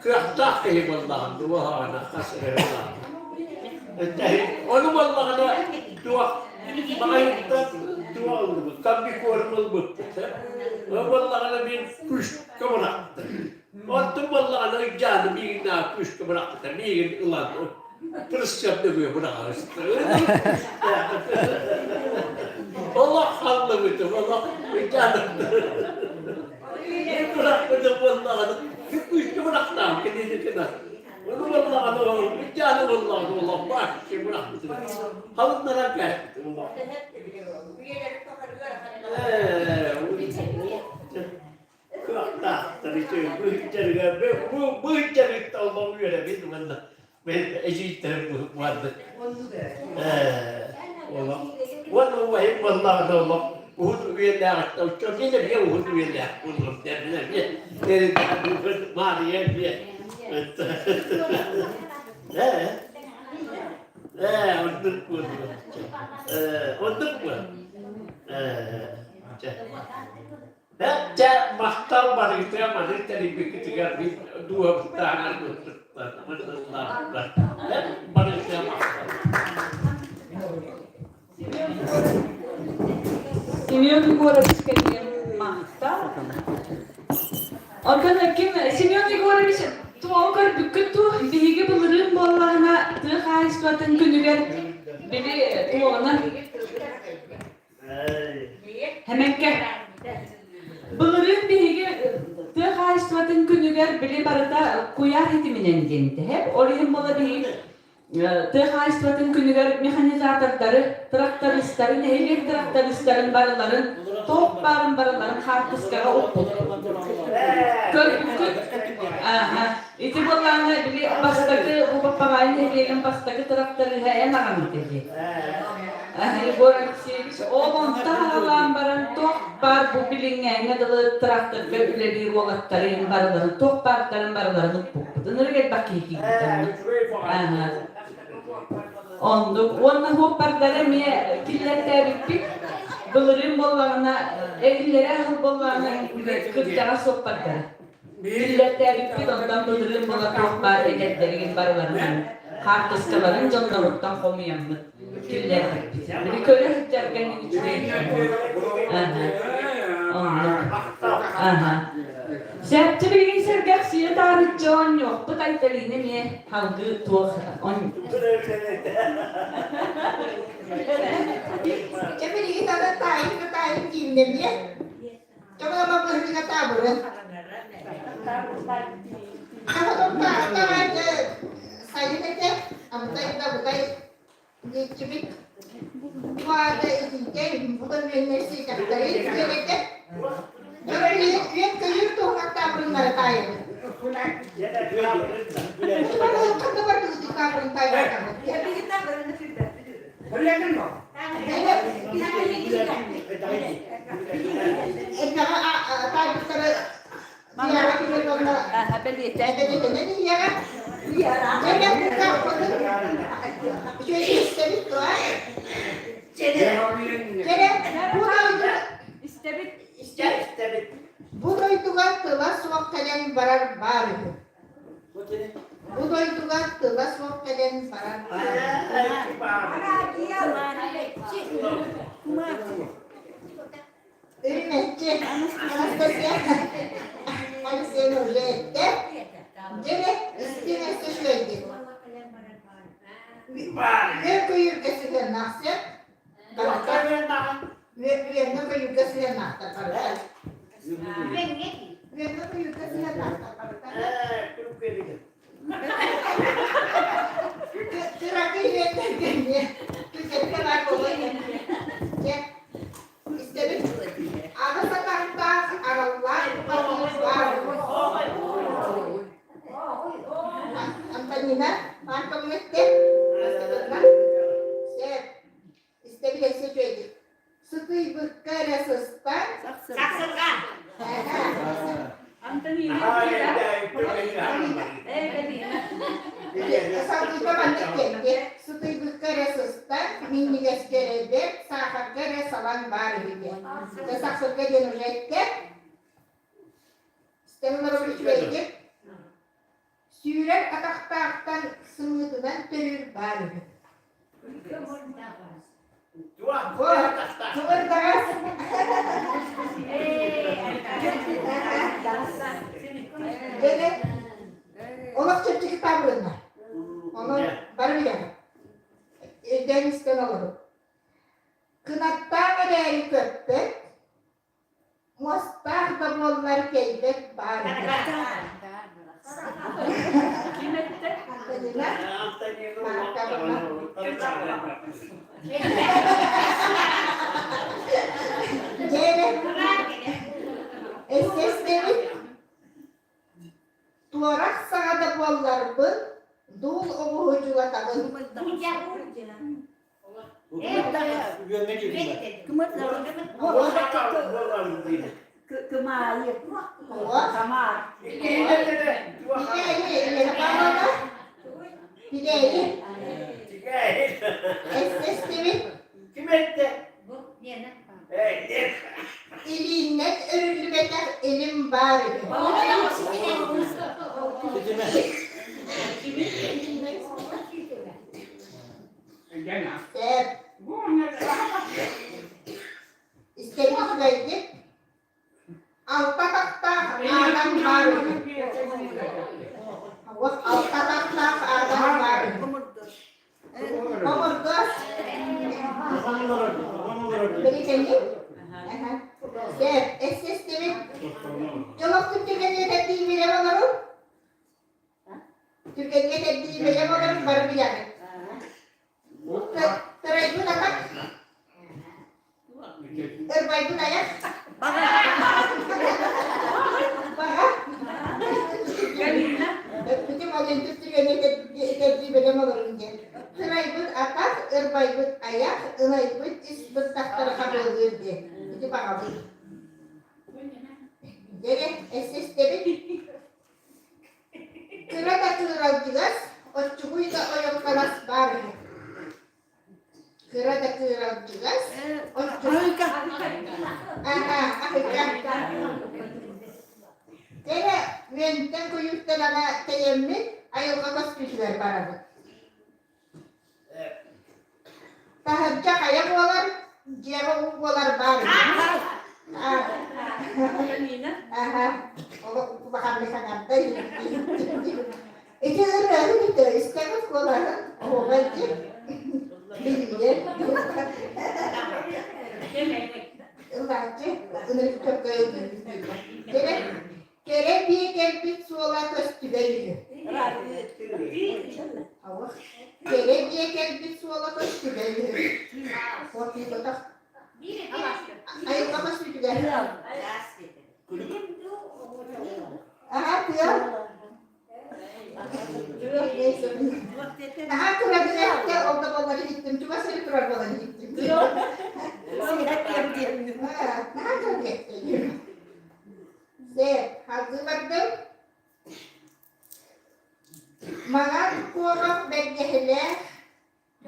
кыахтаах киһи буоллаҕым дуоһаҕына хас Ону буоллаҕына туох маҕайыттан туох ыллыбыт комбикорм ылбыппыт Ол буоллаҕына мин күүскэ бырахтым Оттон буоллаҕына ыйдьааны миигин күүскэ бырахпыта, миигин ылан тырысчап нөҥүө быраҕарыстар. Олох халлыбытым, олох ыйдьааны бырахпытым буоллаҕына, күүскэ бырахтаам кинини гына. Ону буоллаҕына, ыйдьааны буоллаҕына олох бааччы бырахпытым. Халыннаран кээспитим олох. Ээ, кыахтаахтар быһыттарыгар быһыттарыттан олох үөрэбин уонна эдьиийдэрим барды олох уонна убайым буоллаҕына олох уһун үйэлээҕиттэн оччо мин эмиэ уһун үйэлээх буолуом диэн эмиэ Маарыйа эмиэ ээ ээ оннук буолуо ээ оннук буол ээ чэ Дьэ, махтал барыгытыгар маннык тэрийбиккитигэр мин дууһабыттааҕар барыгытыгар махтал. Семен Егорович кэлиэн махтал. Онтон ким Семен Егорович туоҕу көрбүккүт дуу? Биһиги былырыын буоллаҕына тыа хаһаайыстыбатын күнүгэр били туоҕунан Хэмэҥкэ. Былырыын биһиги тыа хаһаайыстыбатын күнүгэр били барыта куйаар ситиминэн диэн тэһэп. Ол иһин буола биһиги тыа хаһаайыстыбатын күнүгэр механизатордары, трактористары, нэһилиэк трактористарын барыларын туох баарын барыларын хаартыскаҕа укпуппут. Көрбүккүт? Ааһа. Ити буоллаҕына били бастакы бу Баппаҕаайы нэһилиэгин бастакы тракториһа эн аҕаҥ этэ дии. Егор Алексеевич ол онто аҕалаан баран туох баар бу билиҥҥээҥҥэ дылы тракторга үлэлиир уолаттарын барыларын туох баардарын барыларын укпуппут. Ынырык элбэх киһи киирбит онно. Оннук. Уонна хуоппардары эмиэ киллэртээбиппит. Былырыын буоллаҕына, иллэрээ сыл буоллаҕына кырдьаҕас суоппардара. Киллэртээбиппит онтон былырыын буола туох баар эдэрдэригин барыларынан хаартыскаларын дьонноруттан хомуйаммыт киллэрбиппит. Били көрө сылдьарга үчүгэй. Аха. Оннук. Аха. Сөп билигин сэргэхсийэ таарыччы оонньуохпут Айталина эмиэ салгыы туох он Дьэ билигин аны таайым да таайым дииллэмиэ. Чоҕулама быһыыга таабырын. Таһытын таһа Сайын этэ, абытай да абытай диэччибит. Бу аата итинтэ бу да үөннэр сиэтэхтэрин диэн этэ. Дьон үөн-көйүүр туһунан таабырыннары таайабыт. Ханна бардыгыт таабырын таайбаккабыт? Элбэҕи таайбыттары Бу дойдуга тыла суох кэлэн барар баар үһү. Бу дойдуга тыла суох кэлэн барар баар үһү. Үрүмэччи Анастасия Алексеевна уже эттэ. Дьэ, истиҥ өссө үчүгэйдик. Үөр көйүүргэ сыһыаннаах сөп. Барыта. Үөргэ көйүүргэ сыһыаннаахтар барыта. Үөргэ көйүүргэ сыһыаннаахтар барыта. Кыракый үөннэргэ эмиэ күтэргэ баар буолуо Дьэ, истэбит. Аҕыс атахтаах араллаах бухатыыр баар. Антонина Марковна эттэ. Бастакытынан. Сөп. Истэбит өссө үчүгэйдик. Сытыйбыкка эрэ сыстан. Сахсырҕа. Антонина Сатыыта маннык кэллэ. Сытыйбыкка эрэ сыстан, минньигэскэ эрэ бэрт, саахарга эрэ салаҥ баар үһү диэн. Дьэ сахсырга диэн уже эттэ. Истэн олорор үчүгэйдик. Сүүрэр атахтаахтан сымыытынан төрүүр баар үһү. Кымырдаҕас. Дьэ, олох чэпчэки таабырыннар. Онон бары билэҕит. Өйдөөн истэн олору. Кынаттаах эрээри көппөт, Муостаах да буоллар кэлбэт баар үһү. Ким эттэ? Антонина Марковна. Дьэ, эсэстэбит Туорах саҕа да буолларбын, дуул оҕуһу дьулатабын. Кымаайы. Хамаар. Тигээйи, Елена Павловна. Тигээйи. Эстэстибит. Ким этте? Илииннэн өрүллүбэтэх илим баар үһү. Сөп. Истэрин үчүгэйдик. Алта атахтаах аатам баар үһү. Алта атахтаах аатам баар үһү. Хомурдуос. Бэлитэнни. Сөп. Эссэстибит. Дьолохтун түгэни этэрдии билэр олорун. Түргэҥҥэ кэрдии бэлэм олорун бары билэҕит. Тырайбыт атах, ырбайбыт айах, баҕа. Өппүтүм олентүк түргэҥҥэ кэрдии бэлэм олорун диэн. Тырайбыт атах, ырбайбыт айах, ылайбыт ис быртахтары хабыалыыр диэн. Ити баҕабыт. Дьэ, эссэстэбит. Кыра да кыыралдьыгас, оччугуй да ойохтонос баар үһү. Кыра да кыыралдьыгас, оччугуй Аха, аһыйка. Кэрэ үөнтэн куйууртан ана тэйэммит айылҕа көстүүтүгэр барабыт. Таһырдьа хайа буолар, дьиэҕэ уу буолар баар үһү. Аха, олох улаханнык саҥарда Ити ырыаһын ити истэҕит куолаһын оһуобай дии биллэр. Ыллааччы ынырык көрдөйүн Кэрэ кэрэ биэ кэлбит суола көстүбэт үһү. Элиэ кэлбит суола көстүбэ үһү. Куоппуйбатах. Айылҕа көстүүтүгэр. Аһа, тыал. Наһаа кыра билэттэ, ол да буоллар иһиттим. Чугас эрэ турар буолан иһиттим. Наһаа кыра билэттэ. Сэр, хазыы бардым. Маҥан куобах бэргэһэлээх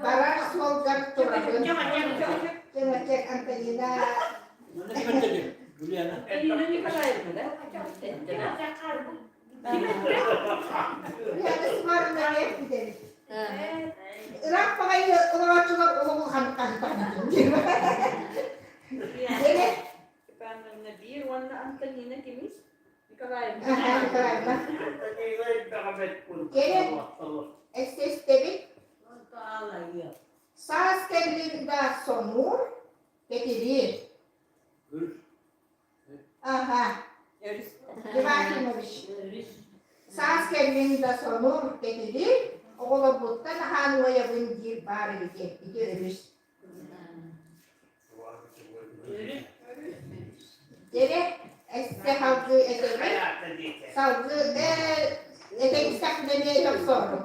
барар суолгар турабын. Чөҥөчөк Антонина. Антонина Николаевна, да? Ульяна Смарина бүтэбит. Ыраах баҕайы олорооччулар олох улаханнык хаһыытаһан Степановна биир уонна Антонина кимий? Николаевна. Николаевна. Кэлин эстестэбит. Саас кэллин да сонуур, кэтириир. Аха. Иванович. Саас кэллин да сонуур, кэтириир, оҕолорбуттан аһаан уойабын диир баар эбит ити өрүс. Дьэрэ, эссе салгыы этэбин, салгыы этэҥсэхпинэ эмиэ тохсоору.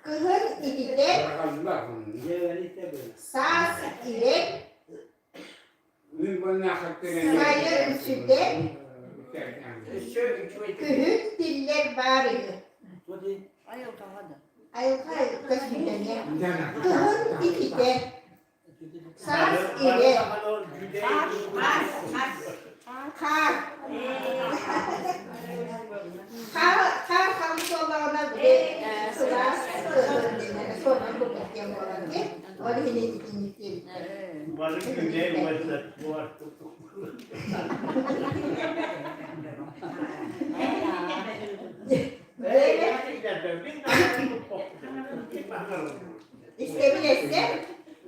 Кыһын ититэр, саас ирэр, сайын сүтэр, күһүн тиллэр баар үһү. Айылҕа көстүүтэ Кыһын ититэр, саас ирэр, хаар. Хаар хаар халыҥ буоллаҕына били сылаас кыһын дэнэр суорҕан курдук диэн буолар дии. Ол иһин итинник диэбиттэр. Бары күннэй уонна Истэбин эстэ.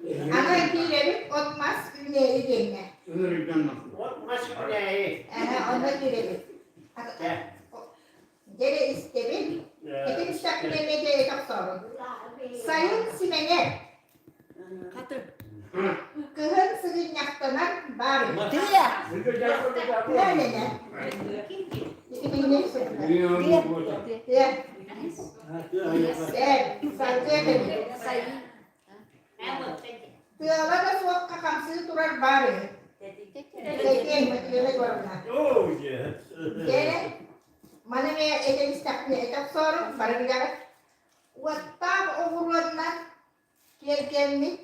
Аны киирэбит от-мас үүнээйи диэҥҥэ. От-мас үүнээйи. Эһэ, онно киирэбит. Дьэрэ истэбин. Этин истэхпинэ эмиэ дьэрэ тохтообун. Сайын симэнэр. Кыһын сыгынньахтанар баар үһү. Тыа! Тыа нэнэ. Тыа. Сэр, салгыы этэбин. Тыала да суохха хамсыы турар баар үһү. Тэтиэн, Матрена Егоровна. Дьэ, маны эмиэ этэн истэхпинэ этэ охсоору, бары билэҕит. Уоттаах оҕуруоннан Киэргэммит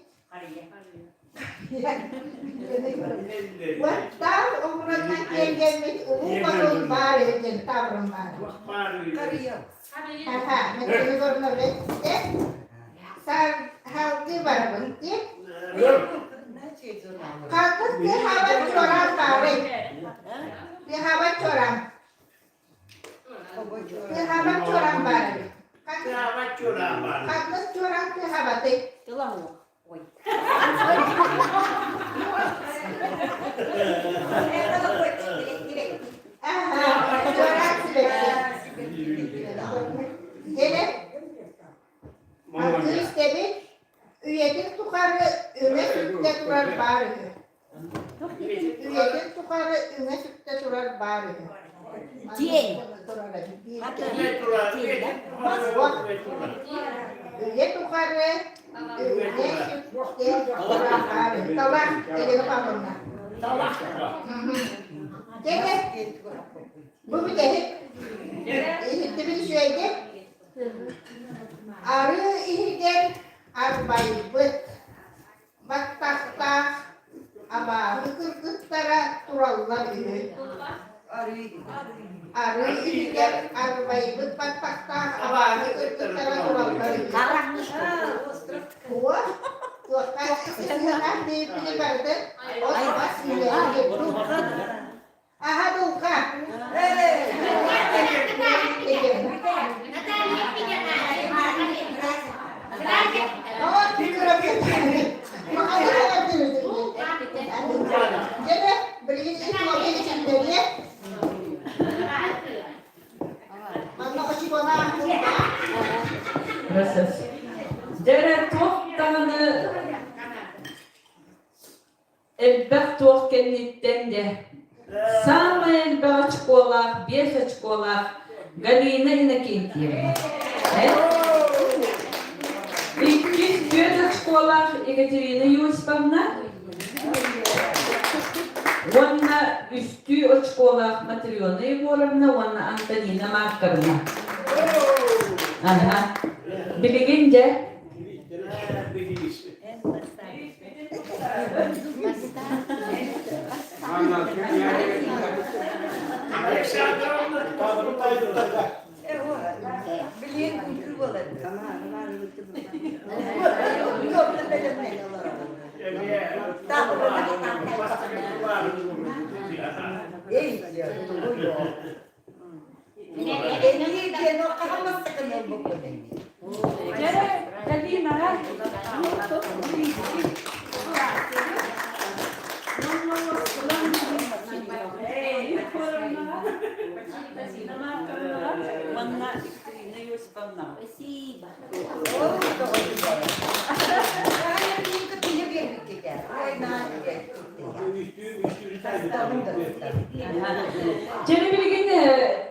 Уоттаах оҕуруоннан киэргэммит улуу хотун баар үһү диэн таабырын баар. Аха, Матрена Егоровна эттэ. Салгыы барабын дии. Ханнык тыаһаабат чуораан баарый? Тыаһаабат чуораан. Тыаһаабат чуораан баар эбит. Тыаһаабат чуораан баар. Ханнык чуораан тыаһаабатый? Тыла суох. Ой. Аха, чуораан сибэкки. Дьэ, Артыыс истэбит, үйэтин тухары өҥө сүктэ турар баар үһү. Үйэтин тухары үҥэ сүктэ турар баар үһү. Дьиэй. Үйэ тухары үҥэ сүктэ турар баар үһү. Талах, Елена Павловна. Талах. Дьэ, бу бүтэһик. Иһиттибит үчүгэйдик. Арыы иһигэр арбайбыт. Баттахтаах абааһы кыргыттара тураллар үһү. Арыы иһигэр арбайбыт баттахтаах абааһы кыргыттара тураллар үһү. Туох? Туохха сыһыаннаах диэбиппини барытын от-мас үүнээйи Аһа дулха. Дьэ эрэ туох даҕаны элбэх туох кэнниттэн дьэ саамай элбэх очколаах, биэс очколаах Галина Иннокентьевна. Иккис түөрт очколаах Екатерина Иосифовна уонна үстүү очколаах Матрена Егоровна уонна Антонина Марковна. Аха. Билигин дьэ Билиэн үҥкүү буолар. Манна Екатерина Иосифовна. Спасибо. Дьэни билигин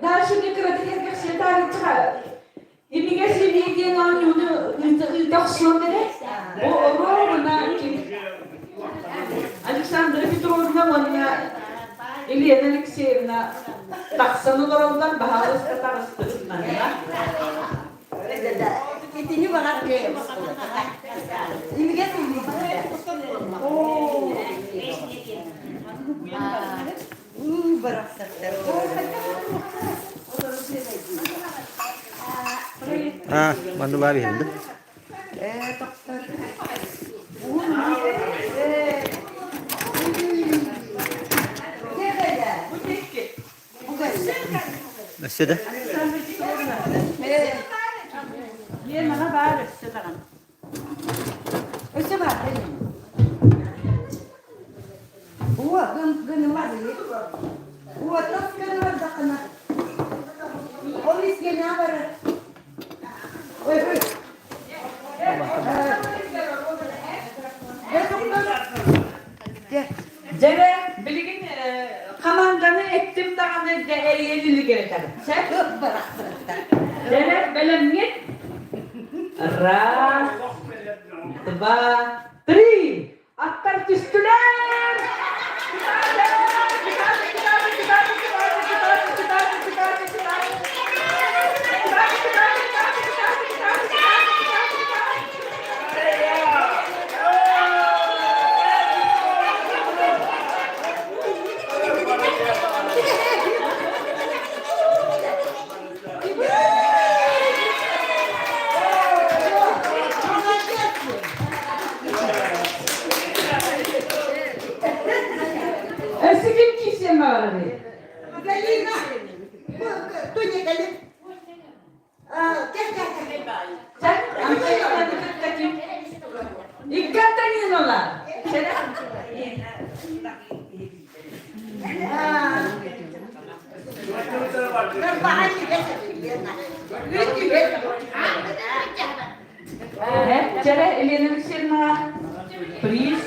дальше кыратык эргэхсийэ таарыччыга имигэс илии диэн оонньууну ыыта охсуом эрэ. Бу оруобуна ким Александра Петровна уонна Елена Алексеевна тахсан олороллор, баһаалыста таҕыстыбыт манна. Итини баҕар Имигэс Уу барахсаттар. А, манны баар иһэллэр. Ээ, тохтор. Өссө да. Ленаҕа баар өссө даҕаны. Өссө баар. Уо, гынымар. Уо, тас гынымар дакына. Ол искене барар. Ой, ой. Дьэрэ, билигин хамаанданы эттим даҕаны дьэ эрийэн илигирэтэр. Сөп? Дьэрэ, бэлэмҥит? Раз, два, три! Аттар түстүлэр! Өссө ким киирсиэн баҕарарый? Галина, Тоня кэлин. Икки Антониналар. Чэрэ Елена Алексеевна приз.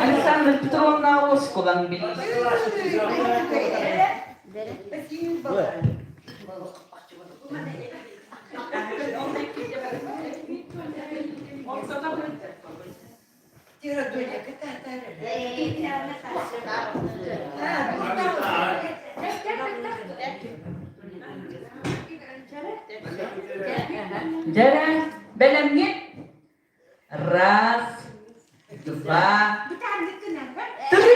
Александра Петровна Осколан билиис. Дьэрэ, бэлэмҥит? Раз, два, три!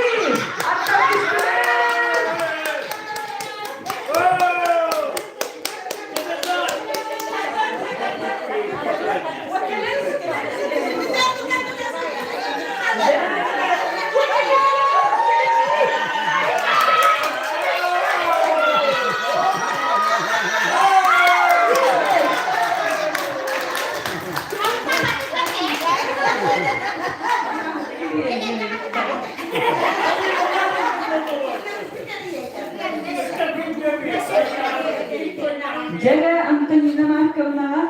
Дьэ Антонина Марковнаҕа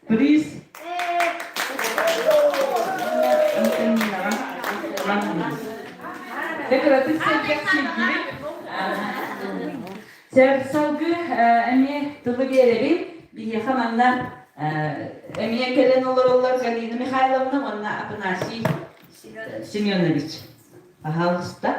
приз Антонинаҕа Дьэ кыратык сэргэх сиргибит. Салгыы эмиэ тылы биэрэбин. Биһиэхэ манна эмиэ кэлэн олороллор Галина Михайловна уонна Афанасий Семенович. Пожалуйста.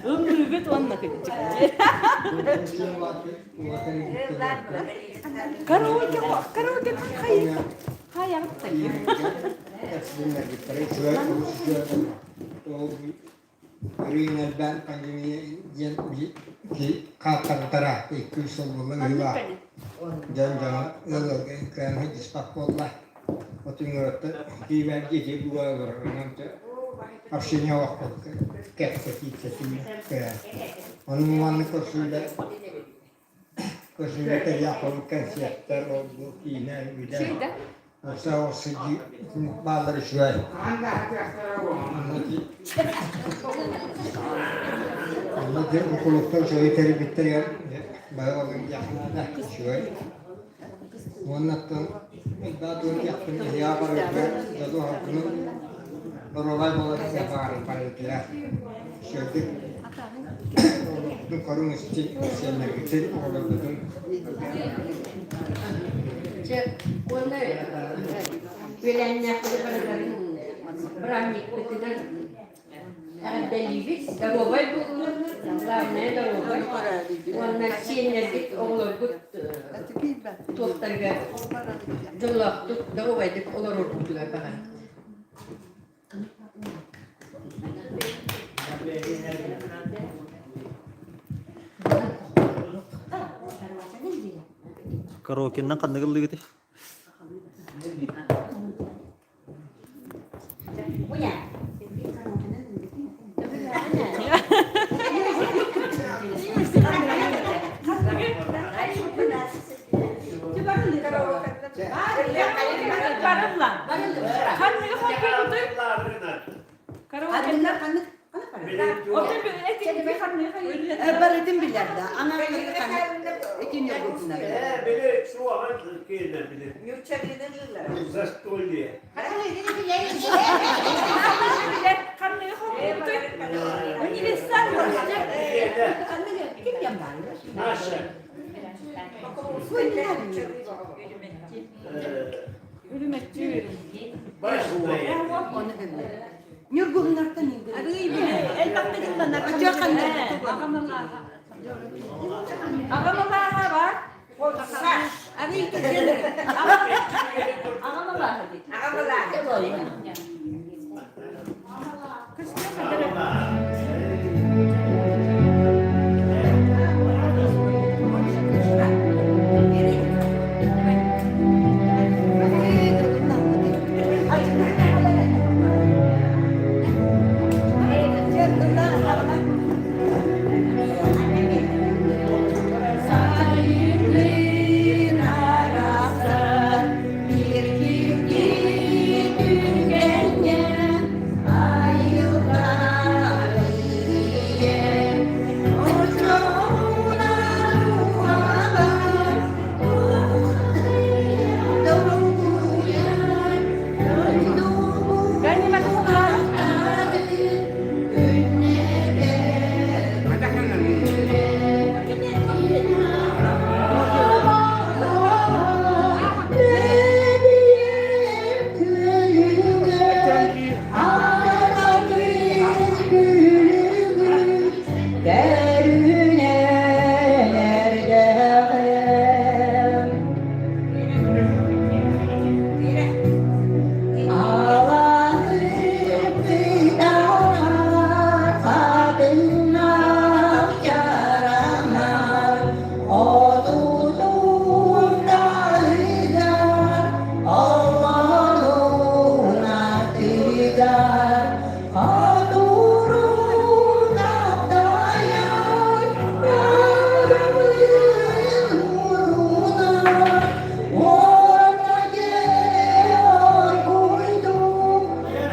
Ыллыыбыт уонна кырдьык. Караоке, караоке Өрүүнэлбээн пандемия диэн хааттарбытара икки сыл буолла быһыылаах. Дьон дьоно ыал ыалга кыайан сылдьыспат буолла. Отуҥҥараттан киибээн дьиэтигэр була олорор. Онон общение олох кэпсэтии кэпсэтии Ону маннык көрсүүлэр Көсүлэ кэлиэх хонук кэнсиэртэр, ол-бу киинэ, үлэ, ыкса сылдьыы бааллар үчүгэй. Онно кулууптар үчүгэй тэрийбиттэригэр бары диэххэ наада үчүгэй. Уонна оттон элбэх дьон диэхпин эһиэхэ барыытыгар дьону оһоргуну доруобай буолар барыытыгар үчүгэйдик Олохпутун көрүҥ истиҥ, сиэннэргитин, оҕолоргутун. Чэ, уонна үөлээннээхтэри барыларын бырааһынньыкпытынан эҕэрдэлиибит. Доруобай буоллун, главное доруобай. Уонна сиэннэргит, оҕолоргут туохтарыгар дьоллоохтук, доруобайдык олороргутугар баҕарабыт. Караокеннан ханнык ыллыгытый? Барылла. Ханныгы хоппуйбутуй? Караокенна ханнык Барытын билэр да, ана итин йогуртунар. Били суоҕа киинэ били. Застолье. Ханныгы хоппуйбутуй? Универсал. Наша. Ньургуһуннартан Аҕам алааһа бар. Аҕам алааһа дии. Аҕам алааһа. Сайынын арахсан Бир-бирги түгэҥҥэ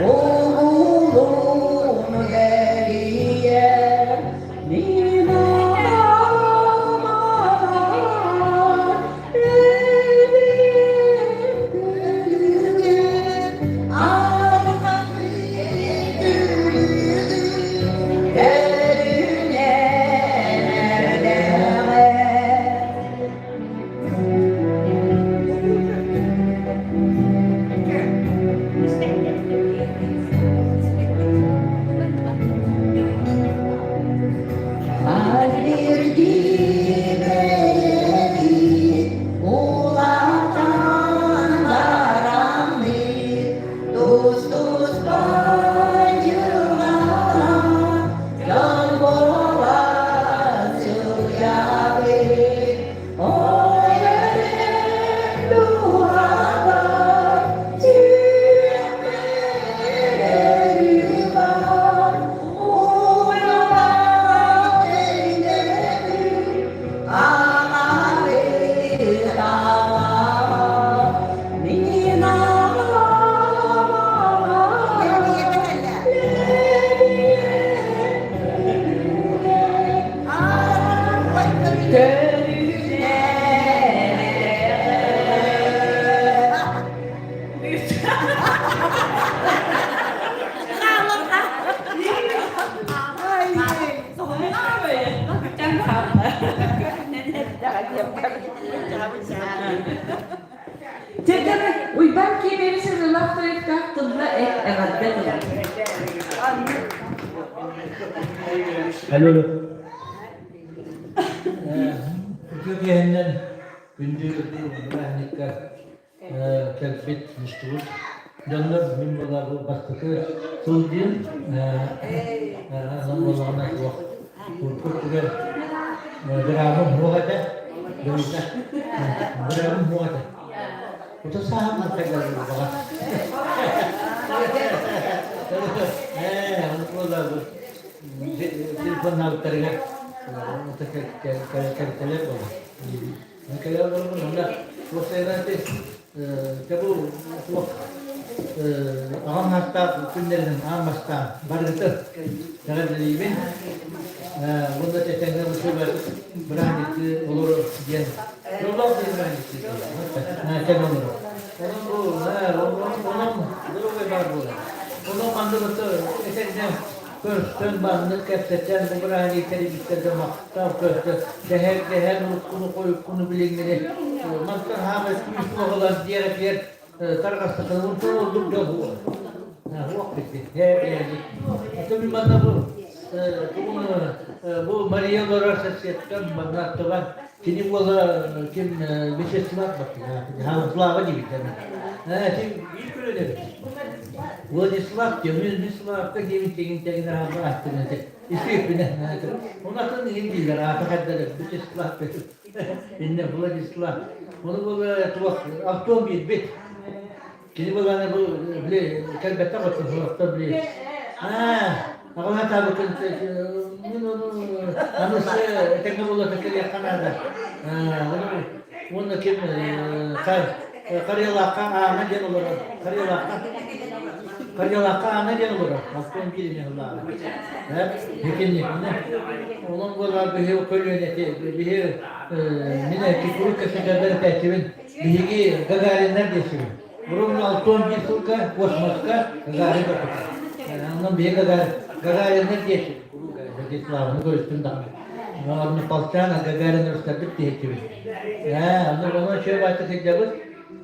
Oh. Чэкэбэ Уйбаан Киэбэбис ырыалаах тойуктаах тылла эт эҕэрдэ тыла. Алло, алло. Үтүө киэһэннэн күндү бырааһынньыкка кэлбит мустубут дьоннор мин буолар бастакы сыл диэн буоллаҕына суох урукку өттүгэр быраабым суох этэ быһыыта быраабым суох этэ Ото сааһым баҕар ээ ону буолла телефоннаабыттарыгар кэлтэлэр буолар Кэлэр олорбун онно уопсайынан дьэ бу туох аҕам саастаах күннэринэн аан бастаан барыгыты эҕэрдэлиибин уонна тэтэҥҥэ бу сылга бырааһынньыктыы олорор диэн дьоллоох диэн бырааһынньыктыы тэҥ олорор. Онон бу онон доруобай баар буолар. Онон маннык этэринэн Көрсөн маннык кэпсэтэн бу бырааһынньык тэрийбиттэргэ махтал көрсө сэһэргэһэн уруккуну-хойуккуну билиҥҥини мантан хаамай күүс оҕолор диэҕитигэр тарҕастахына онтон ордук дьол уох бити аты мин манна бу бу Мария олорор соседкам манна аттыбар Кини уола ким Вячеслав Слава диэбит ээ ким биир көлөнөбүт Владислав диэн Владиславка диэбит тегин тегин аһаба аттын этэ исиэппинэ онатын иһин дииллэр аата хайдары Вячеслав инне Владислав ону буола туох Антон биэрбит Кини былаана бу били кэлбэттэх оттон сорохтор били аа аҕалаан таабыккын мин ону аныс этэҥҥэ буолуота кэлиэххэ наада уонна ким Харыйалаахха Аана диэн олорор Харыйалаахха Харыйалаахха Аана диэн олорор Алтон биир эмиэ ыллааҕа итинник онон буолар биһи көлүөнэти биһи мин куруук кэпсэтэрбэр этээччибин Биһиги Гагариннар диэччибит. Урун 61 сылга космоска Гагарин көппүтэ. Онон биһиги Гагариннар диэччибит. Владиславны көрүстүм даҕаны. Онно Полчана Гагарин өрүстэрбит диэччибит. Ээ, онно онон үчүгэй баайта сылдьабыт.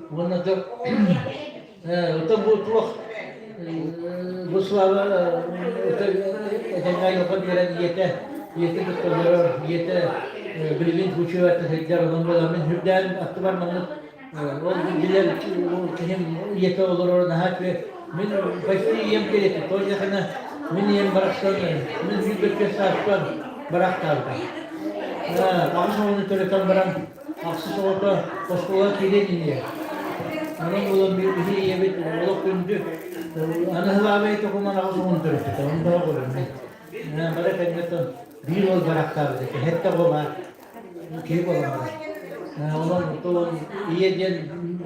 Уонна Оттон бу туох бу Слава этэҥҥэ айылҕа биэрэн ийэтэ ийэтин кытта олорор ийэтэ билигин учуотта сылдьар онон буолан мин үрдээн аттыбар маннык ол билэр киһим ийэтэ олорор наһаа үчүгэй мин почти ийэм кэлиэтэ то дьахана мин ийэм барахсан мин сүүрбэччэ сааспар барахтаабыта аҕыс оҕону төрөтөн баран Ахсыс оҕото оскуола киириэн иннигэр. Онон буолан биһи ийэбит олох күндү. Аны Слава токуман аҕыс оҕону төрөппүтэ. Оны тоҕо көрөммүн. Бары кэнниттэн биир уол барахтаабыт этэ. Хэттэ оҕо баар. Киһи буолан барар. Онон толон ийэ диэн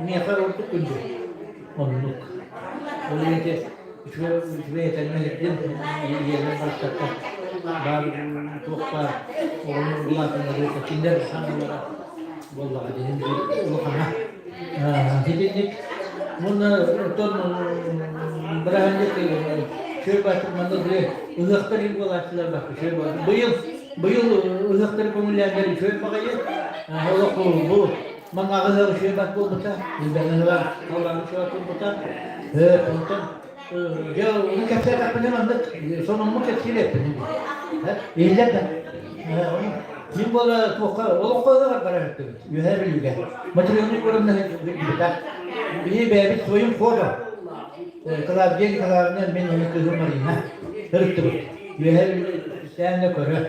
миэхэ ордук күндү. Оннук. Ол ийэтэ үчүгэй үчүгэй этэҥҥэ диэн ийэлэр барахсаттар баар туох баар оҕону улаатыннарыыта кинилэр санаалара буоллаҕа диэн улахана итинник уонна оттон бырааһынньык чөл баачык манна ыһыахтар ил буолааччылар баар чөл быйыл быйыл ыһыахтары көҥүллээннэр үчүгэй баҕайы олох бу Маннааҕы ыһыах үчүгэй бас буолбута, Илбэҥэһэҕэ халлаан үчүгэй турбута. Онтон дьэ ону кэпсээтэхпинэ маннык сонуммун кэпсиир эппин. Иһиллэр да. Мин буола туохха олоххо ыһыаҕар барар эппит. Үөһээ Бүлүүгэ. Материалын көрөмнө билбэтэх. Биһи бэйэбит своим ходом. Клавдия Николаевна мин ону кыыһым Марина ырыттыбыт. Үөһэ сээн да көрө.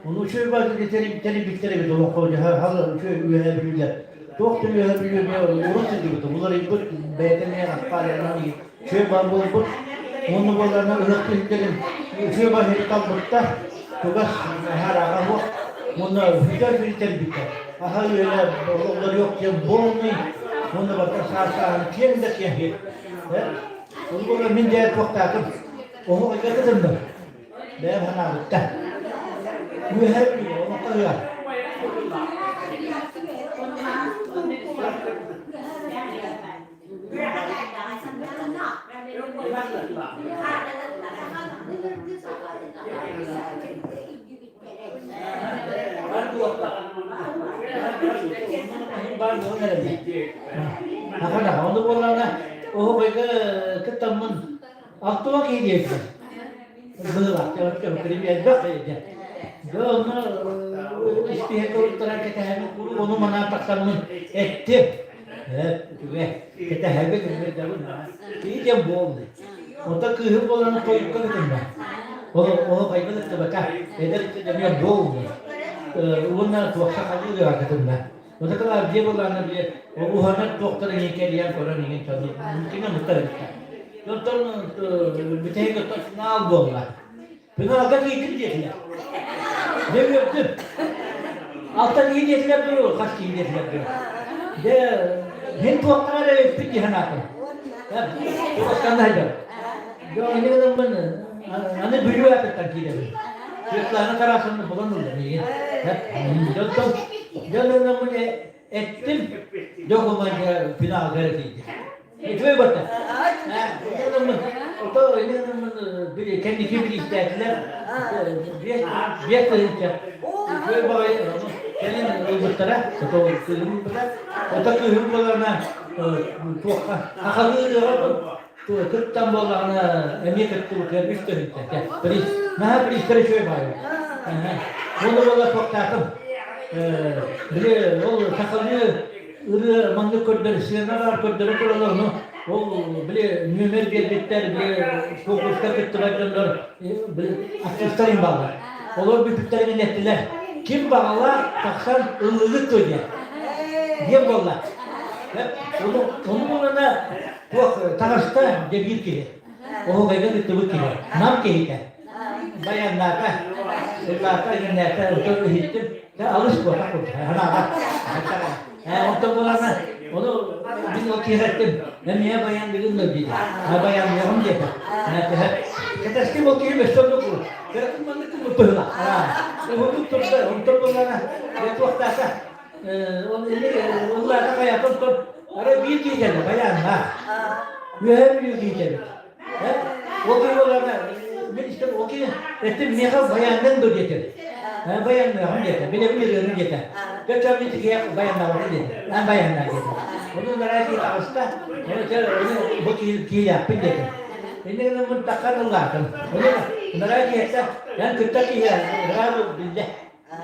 Ону үчүгэй баҕайы тэрийбиттэр эбит олоҥхо хал үчүгэй үөһэ бүлүүлэр. Туох да үөһэ бүлүү урут сылдьыбыт, уларыйбыт бэйэтэ эмиэ аспаалынан үчүгэй баар буолбут. Уонна буоллаҕына ыһыах түһүлгэлэрин үчүгэй баҕайы талбыттар. Чугас наһаа суох. Уонна үчүгэй бүлүү тэрийбиттэр. Аһа үөлэ олоруох диэн буолнай. Уонна барыта саас-сааһын киэҥ да киэҥ. Ол буолан мин дьэ туохтаатым. Оһох ыга кытынным. Бэйэм санаабытта. Үөһэ олоххо ыар. Ону буоллаҕына оһуохайга кыттаммын алтыма киһи диэбитим. Быһыылаах, элбэх диэн. Дьэ онно испииһэккэ уруттаран кэтэһэбин, куруук ону манаан тахсаммын эттим. Үчүгэй, кэтэһэбин, ыҥырдабын. Киһи диэн буолла. Онтон кыыһым буолан тойукка кытынна. Ол оһуохайга кыттыбата. Эдэр ыччат эмиэ буолла. Уонна туохха ханыы ыаҕа кытынна. Ота Клавдия буоллаҕына били уһанар туохтар иҥин кэрийэн көрөн иҥин чону кини муттар эбиттэр. Онтон бүтэһик оттон финал буолла. Финалга киирдим диэтилэр. Дьэ үөрдүм. Алта киһи диэтилэр дуу, хас киһи диэтилэр дуу. Дьэ, мин туохтара эрэ өппүт дии санаатым. Туохтан да Дьэ, аны гынаммын, аны Бүлүү аатыттан киирэбин. Светлана Тарасовна булан ылла миигин. Дьонтон, дьон ынаммын эттим, дьэ, финалга эрэ тиийдим. Үчүгэй барда. Ото кэнники бириистээтилэр. 5000. Үчүгэй баҕайы кэлин ылбыттара. Ото кыыһым ылбыта. Ото кыыһым буолана туохха сахалыы ырыаҕа кыттан буоллаҕына эмиэ кыттыбытыгар 3000. Приз. Наһаа приистэр үчүгэй баҕайы. Уонна буола туохтаатым. Били ол сахалыы ырыа маннык көрдөр сыаналар көрдөрө тураллар ону ол били нүөмэр биэрбиттэр били конкурска кыттыбат дьоннор били артыыстар им бааллар олор бүппүттэрин эттилэр ким баҕалаах тахсан ыллыгыт дуо диэн диэн буолла ону ону буолана туох таҕыста дьэ биир киһи оһуохайга кыттыбыт киһи нам киһитэ баяннаата ыллаата иҥнээтэ отон иһиттим Дьэ алыс буолбат курдук ханаҕа. Онтон буолана ону мин ол киһи эттим эмиэ баян бүгүн да диэтэ. Баянныаҕым диэтэ. Кэтэстим ол киһи өссө оннук кыратын маннык кыммыт быһыла. Уһуннук турда, онтон буолана дьэ туохтаата ол ыллаата хайата онтон арай биир киһи кэллэ баяннаах. Үөһээ Бүлүү киһи кэлбит. Ол киһи буоллаҕына, мин истим, ол киһи эттим, миэхэ баянныаҥ дуо диэтим. Баянныаҕым диэтэ, билэбин ырыаны диэтэ. Дьэ, мин тикиһэ баяннаабатым диэтэ. Ан баяннаа диэтэ. Ону нараа киһи таҕыста, ону чэ, ону бу киһи киилээхпин диэтэ. Инньэ гынан мун таххан ыллаатым. Ону нараа киһиэхэ, эн кытта киһи ыраа биллэ.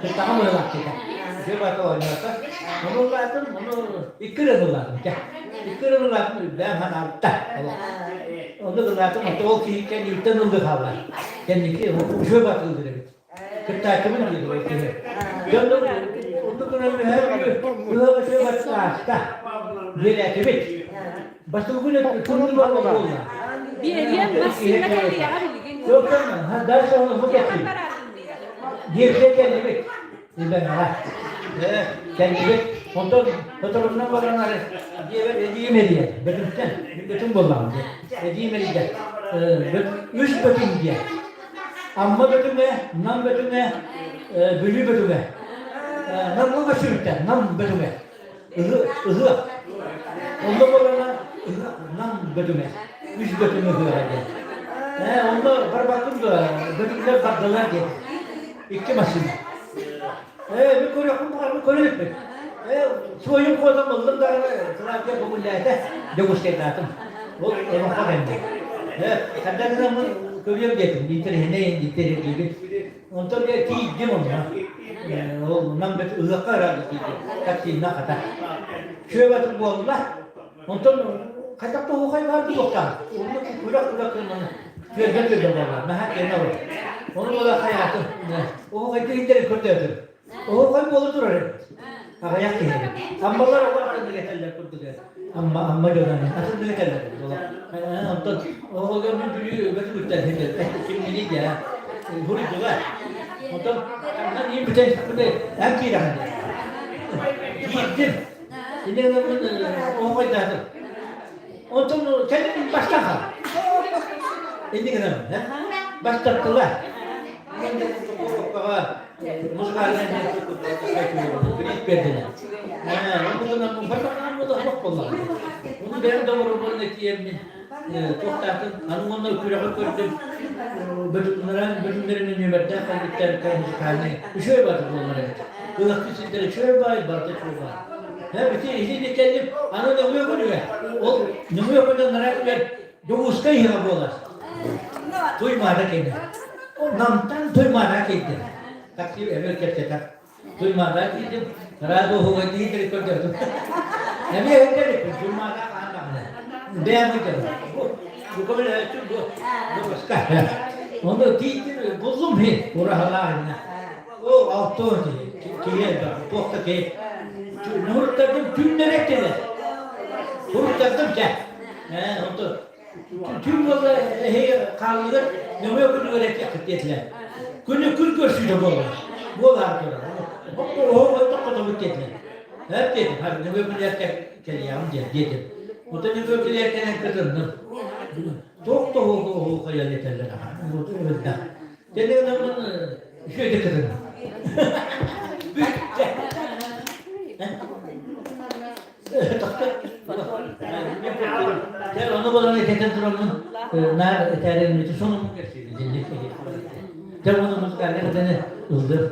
Кыттаҕым ыһылаахтыта. Дьэ бата оонньоото. Ону ыллаатым, ону икки ырыаны ыллаатым. Чэ. Икки ырыаны ыллаатым, үрдээн ханаабытта. Ону ыллаатым, ото ол киһи кэнниттэн ыллыы хаалла. Кэнники үчүгэй бат ыллыыр эбит. Кыттааччыбын диир ол киһи. Дьон оннук гынан үһэ үчүгэй бат ааста. Биэлээтибит. Бастакы күн тымныы буолла. Биэриэм массыына кэлиэҕэ билигин. Дальше он бу кэпсиир. Бииргэ кэллибит. Ибэҥэҕэ. Кэллибит. Онтон соторунан баран ары дьиэбэр эдьиийим эрийэр. Бөтүҥтэн. Мин бөтүҥ буоллаҕым дии. Эдьиийим эрийдэ. Үс бөтүҥ диэ. Амма бөтүҥэ, Нам бөтүҥэ, Бүлүү бөтүҥэ. Намҥа көстүбүттэр. Нам бөтүҥэ. Ыһыах. Онно буолана ыһыах Нам бөтүҥэ. Үс бөтүҥ ыһыаҕа диэн. Ээ, онно барбаккын дуо? Бөтүҥнэр бардылар диэн. Икки массыына. Ээ, мин көрүөхпүн баҕарбын көрө иликпин. Ээ, суойум куотан ыллым даҕаны, Клавдия көҥүллээтэ, Дьокуускайдаатым. Ол олоҥхо кэннэ. Ээ, ханна гынаммын көрүөм диэтим, интэриэһинэй интэриэһиргиибин. Онтон дьэ тиийдим онно. Ол нам бэт ыһыахха ыраах тиийдим. Таксинна хата. Чүөбэтин буолла. Онтон Хайдах да оһуохай баар буолуохтаах. Онно күрэх күрэх гынан түөргэн түөргэн буолла. Наһаа киэнэ олор. Ону буола хайаатын. Оһуохайга иһиттэрин көрдөөтүм. Оһуохай буола турар эбит. Аҕыйах киһи эбит. Аммалар олор атын этэллэр курдук Амма Амма дьоно атын этэллэр курдук. Онтон оһуохайга мин Бүлүү бөтүгүттэн кимнини дьэ буруйдуга. Онтон эн бүтэн эн киирэҕин. Киирдим. Инньэ гынан оһуохайдаатым. Онтон кэлин бастаан хаал. Инньэ гынан бастаттылар. Музыкальный бердилер. Оны бэйэм да оҥоробун этиэммин туохтаатын аны уонна күрэҕи көрдүм бөтүннэрэн бөтүннэрин нүөмэрдээх кэлбиттэр музыкальный үчүгэй бааты буоллар эбит. Ыһыахты сирдэр үчүгэй баай, барыта үчүгэй баай. Һэ, ити итини кэллим, аны нөҥүө күнүгэр, ол нөҥүө күнү нара күнүгэр Дьокуускай ыһыаҕа буолар. Туймаада кэллэ. Намтан Туймаада кэлдим. Такси эбэр кэпсэтэр. Туймаада киирдим. Радио уһуга диир көрдөрдүм. Эмиэ өйдөрүппүн. Туймаада хаан даҕаны. Бэйэм өйдөрүм. Бу көмөлөһөөччүм бу. Бу Ону тиийдим, буллум хин ураһалаах О, алтон киһи элбэх, туох да киһи. Нуруттардым түүннэрэ кэлэр. Туруттардым чэ. Ээ, онтон түүн буолла эһиги хааллыгар нөҥүө күнүгэр этиэххит диэтилэр. Күнү күн көрсүүтэ буолла. Буолаары турар. Оһох тохтотобут диэтилэр. Эп диэтим, хар нөҥүө күнүгэр кэлиэҕим диэн диэтим. Онтон нөҥүө күнүгэр кэлэн кытынным. Туох да оһуохайан этэллэр аха. Өлбөх. Дьэ, үчүгэйдик кытынным. Бүттэ. Дьэ, ону булан этэтэн тураммын, наар этээрин сонуммун кэпсиибин. Дьэ, ону музыкальнай кытаны ыллым.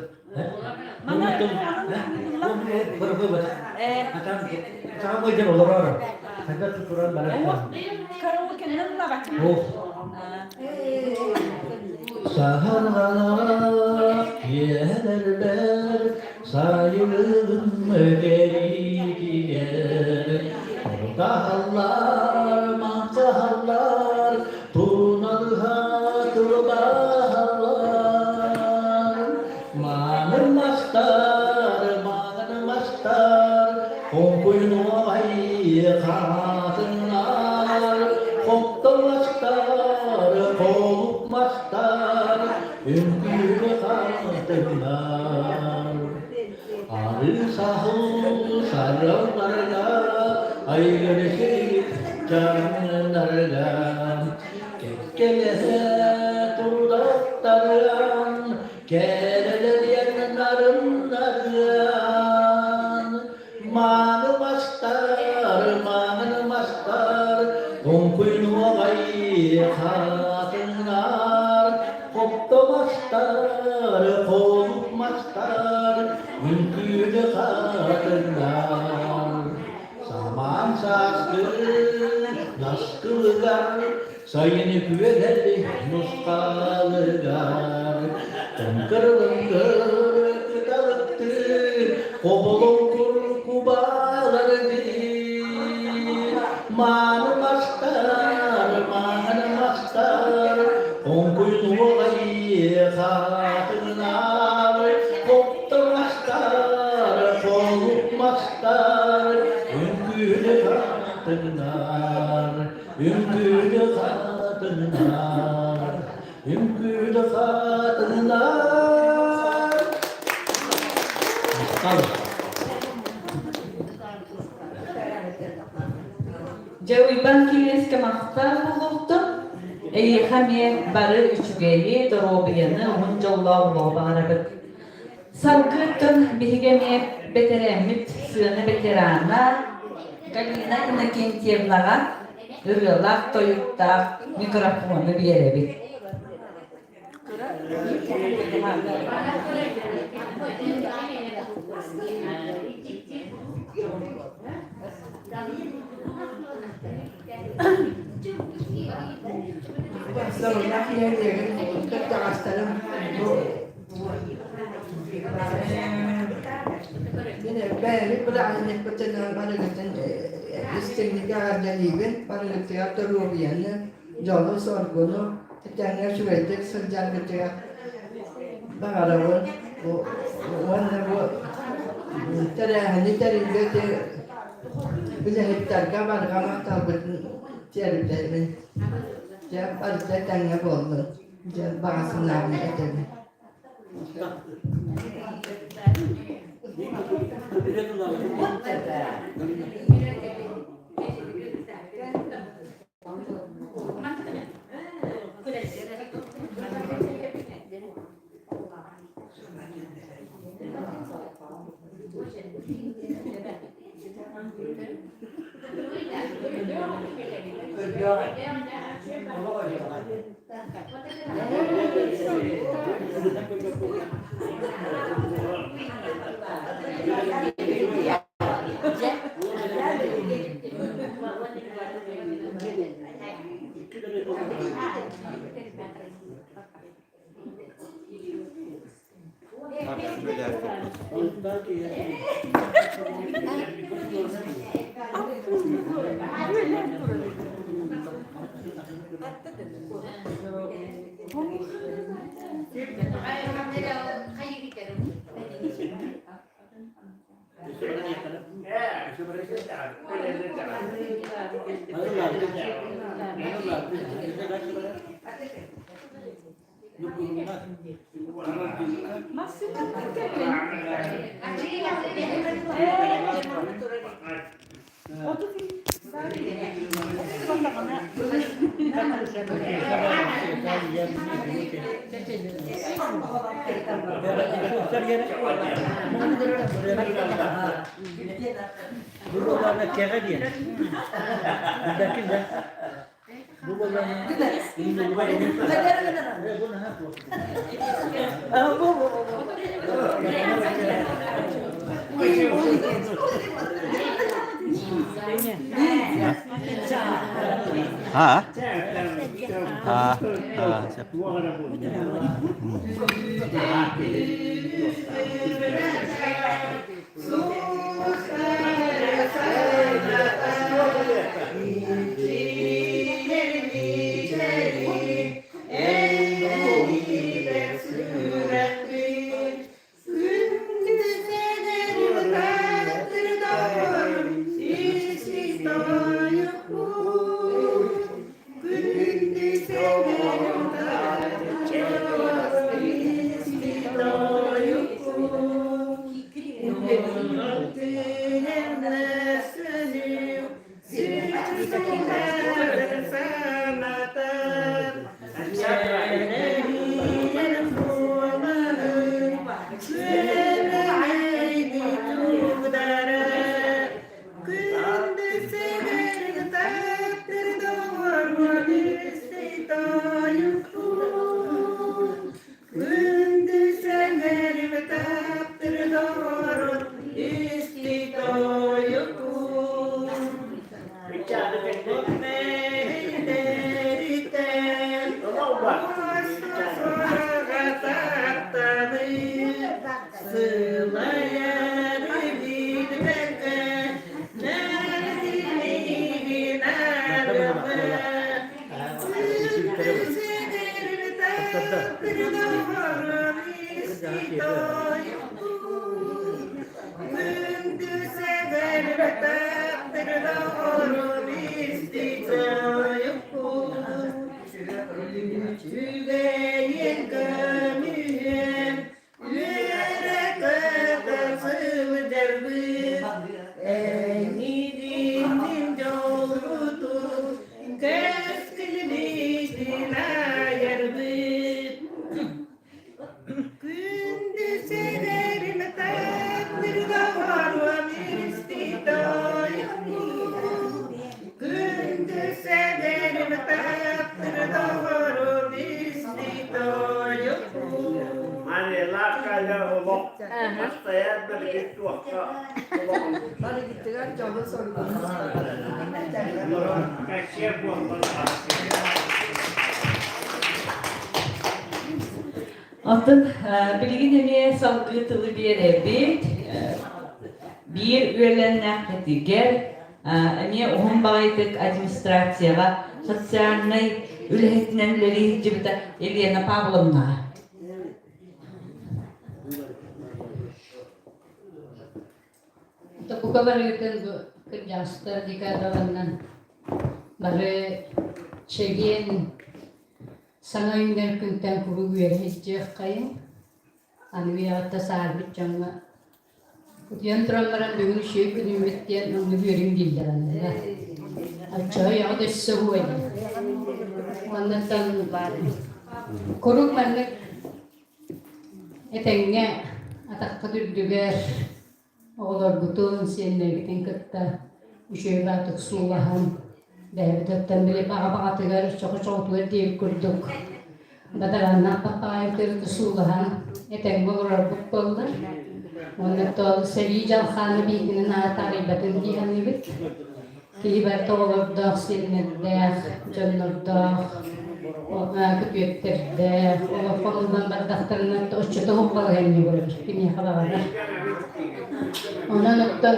Саһарҕалаах киэһэлэрбэр сайылыгым кэриитигэр Ортаһаллар, мантаһаллар, туналыһа тылбаһаллар. Мааны мастар, мааны мастар, хоҥкуйнуой хаатыннар, хопто мастар, холук мастар, үҥкүүгэ хаатыннар. Арыы саһыл саралларга, айгыры чаҥнарга, кэккэлэһэ турдахтарыан, кэрэлэриэн нарыннарыан. Мааны мастар, мааны мастар, хоҥкуйнуоҕай хаатыҥнар, хопто мастар, холук мастар, үҥкүүлү хаатыҥнар. Самаан сааскы наскылыгар сайыны күөгэли нусхалыгар тоҥкырылыҥгыр кыталыктыы хоболоҥкур кубаалардыы мааны мастар мааны мастар хоҥкуйнуолай хаатыҥнар хопто мастар холук мастар үҥкүүлү хаатыҥнар Үҥкүүлү хатыннар, үҥкүүлү хатыннар. Махтал. Дьэ, Уйбаан Кириэскэ махтал буолуохтун. Эйиэхэ эмиэ бары үчүгэйи, доруобуйаны, уһун дьоллоох олоҕу баҕарабыт. Саргыттан биһиги эмиэ бэтэрээммит, сыана ветерана Галина Иннокентьевнаҕа ырыалаах тойуктаах микрофону биэрэбит. Сорунах нэһилиэгин кырдьаҕастарын бу Бэйэбит бырааһынньыкпытынан барыгытын истиҥник эҕэрдэлиибин, барыгытыгар доруобуйаны, дьолу-соргуну, этэҥҥэ үчүгэйдик сылдьаргытыгар баҕарабын. Уонна бу тэрээһини тэрийбит үлэһиттэргэ барҕа махталбытын тиэрдэбин. Дьэ, барыта этэҥҥэ буоллун диэн баҕа санаабын этэбин. А? А, а, Оттон билигин эмиэ салгыы тылы биэрэбит. Биир үөлэннээхпитигэр эмиэ уһун баҕайытык администрацияҕа социальнай үлэһитинэн үлэлии сылдьыбыта Елена Павловнаҕа. Бука барыгытын бу кырдьаҕастар декадаларынан бары чэгиэн саҥа үүнэр күнтэн куруук үөрэ сылдьыаххайыҥ. Аны үйэҕиттэ саарбыт дьоҥҥо утуйан туран баран бүгүн үчүгэй күнүммүт диэн оннук үөрүҥ дииллэр анныга. Оччоҕо үйэҕит өссө уһуо дии. Уоннаттан куруук маннык Этэҥҥэ атаххыт үрдүгэр оҕолоргутун, сиэннэргитин кытта үчүгэй баатык суулаһан, бэйэбит оттон били баҕа баҕатыгар чоҕу-чоҕутугар диэбит курдук бадарааннаах баппаҕайытыгар суулаһан этэҥҥэ олорорбут буоллар. Уонна то сэрии дьалхаана биһигини наһаа таарыйбатын дии саныыбыт. Киһи барыта оҕолордоох, сиэннэрдээх, дьоннордоох, күтүөттэрдээх, олоххо ыллан бардахтарына оччото уһуллалаһыанньа буолар кимиэхэ баҕарар. Онон оттон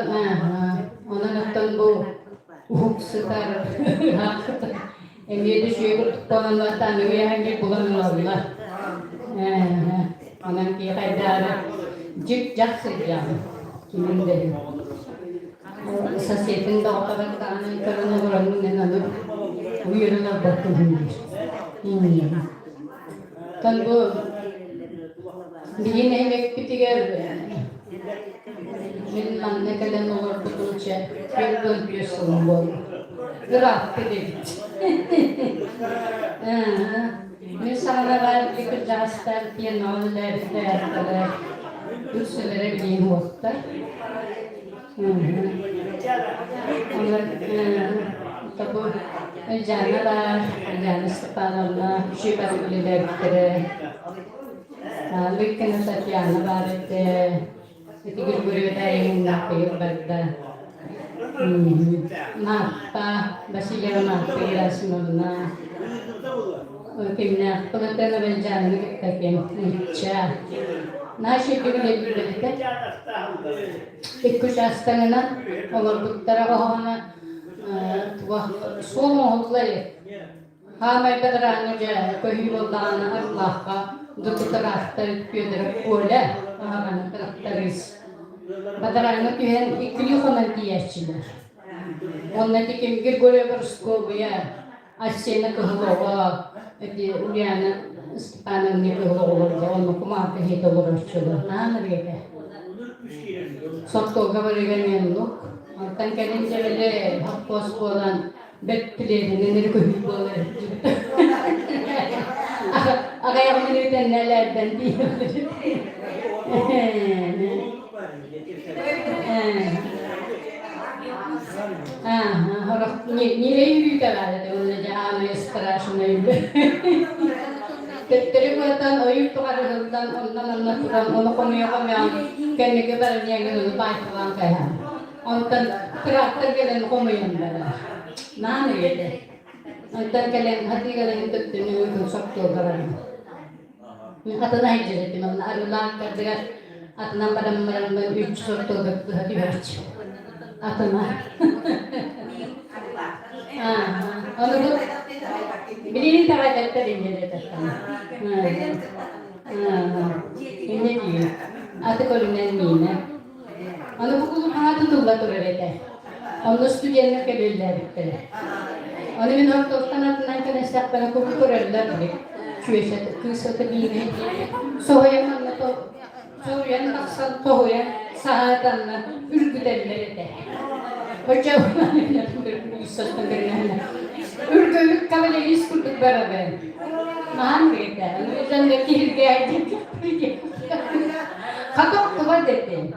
онон оттон бу уһук сытар эмиэ да үчүгэй курдук буолан аныгы яһанньа булан ылаллар. Онон киһи хайдаары дьик-дьах сылдьаҕын кимин да иһин. Соседын доҕотторун даҕаны көрөн олорон мин ону үөрэн олорбоппун диир. Оттон бу биһиги нэһилиэкпитигэр мин манна кэлэн олорбутум чэ 45 сылым буолла. Ырааппыт эбит. Мин саҕана баар кырдьаҕастар пианоҕа үлэлээбиттэр, үксүлэрэ билигин уоттар. Бу Ылдьаана баар, Ылдьаана Степановна үчүгэй бары үлэлээбиттэрэ. Лыккина Татьяна баар этэ. Ити Григорьев Таайыҥнаахпыйын барда. Мааппа, Васильева Марфа Герасимовна. Кимнээх Платонова Ылдьаананы кытта ким нучча. Наша үлэлииллэритэ. Икки учаастагынан олорбуттара оһоҕуна туох суол оҥоһулла илик. Хаамай бадарааҥҥа дьэ көһүү буоллаҕына Арылаахха докутараахтар Федоров Коля аһаҕаны тырахтарыыс. Бадарааҥҥа түһэн иккилии хонон тиийээччилэр. Уонна ити ким Григорий Борускуобуйа Арсена кыһыл оҕо, ити Ульяна Степановна кыһыл оҕолорго онно кумаахы иһитэ олороччулар. Наан ырыата. Соттуолга барыга эмиэ оннук. Онтон кэлин дьэбили хоппуос буолан бэрт билиэтинэн эрэ көһүү буолар. Аҕыйах мүнүүтэннэ элээрдэн тиийэллэр. Ньирэй үүтэ баар этэ уонна дьэ аамай страшный үһү. Төттөрү куотан ойуур тухары сылдан онно-манна туран ону хомуйа-хомуйан кэнники баран иэҥин ону баайталаан кайһан. Онтон трактор кэлэн хомуйан барар. Наан үйэтэ. Онтон кэлэн хатыы кэлэн төттөнү ыытын соптуолга баран. Мин атына сылдьар этим, онно арыылаах кардыгар атынан баран бараммын үч сортуга быһа түһээччи. Атына. Ону бу билигин таҕайдаттар инньэ диэтэххинэ. Инньэ диир. Аты көлүнэн миинэ. Аны бу кулуһаҕа тутулла турар этэ. Онно студеннар кэлэллээбиттэрэ. Аны мин ортоттон атынан кэлэстэхпинэ куру көрөллөр били. Чүөчэ кыыс ата биинэ соһуйан манна соһуйан тахсан тоһуйан саһаатанна үргүтэллэр этэ. Оччо Үргөбүт кавалерист курдук барабын. Маһан диэтэ. Аны дьон киһиргээйдик Хата охтубат этим.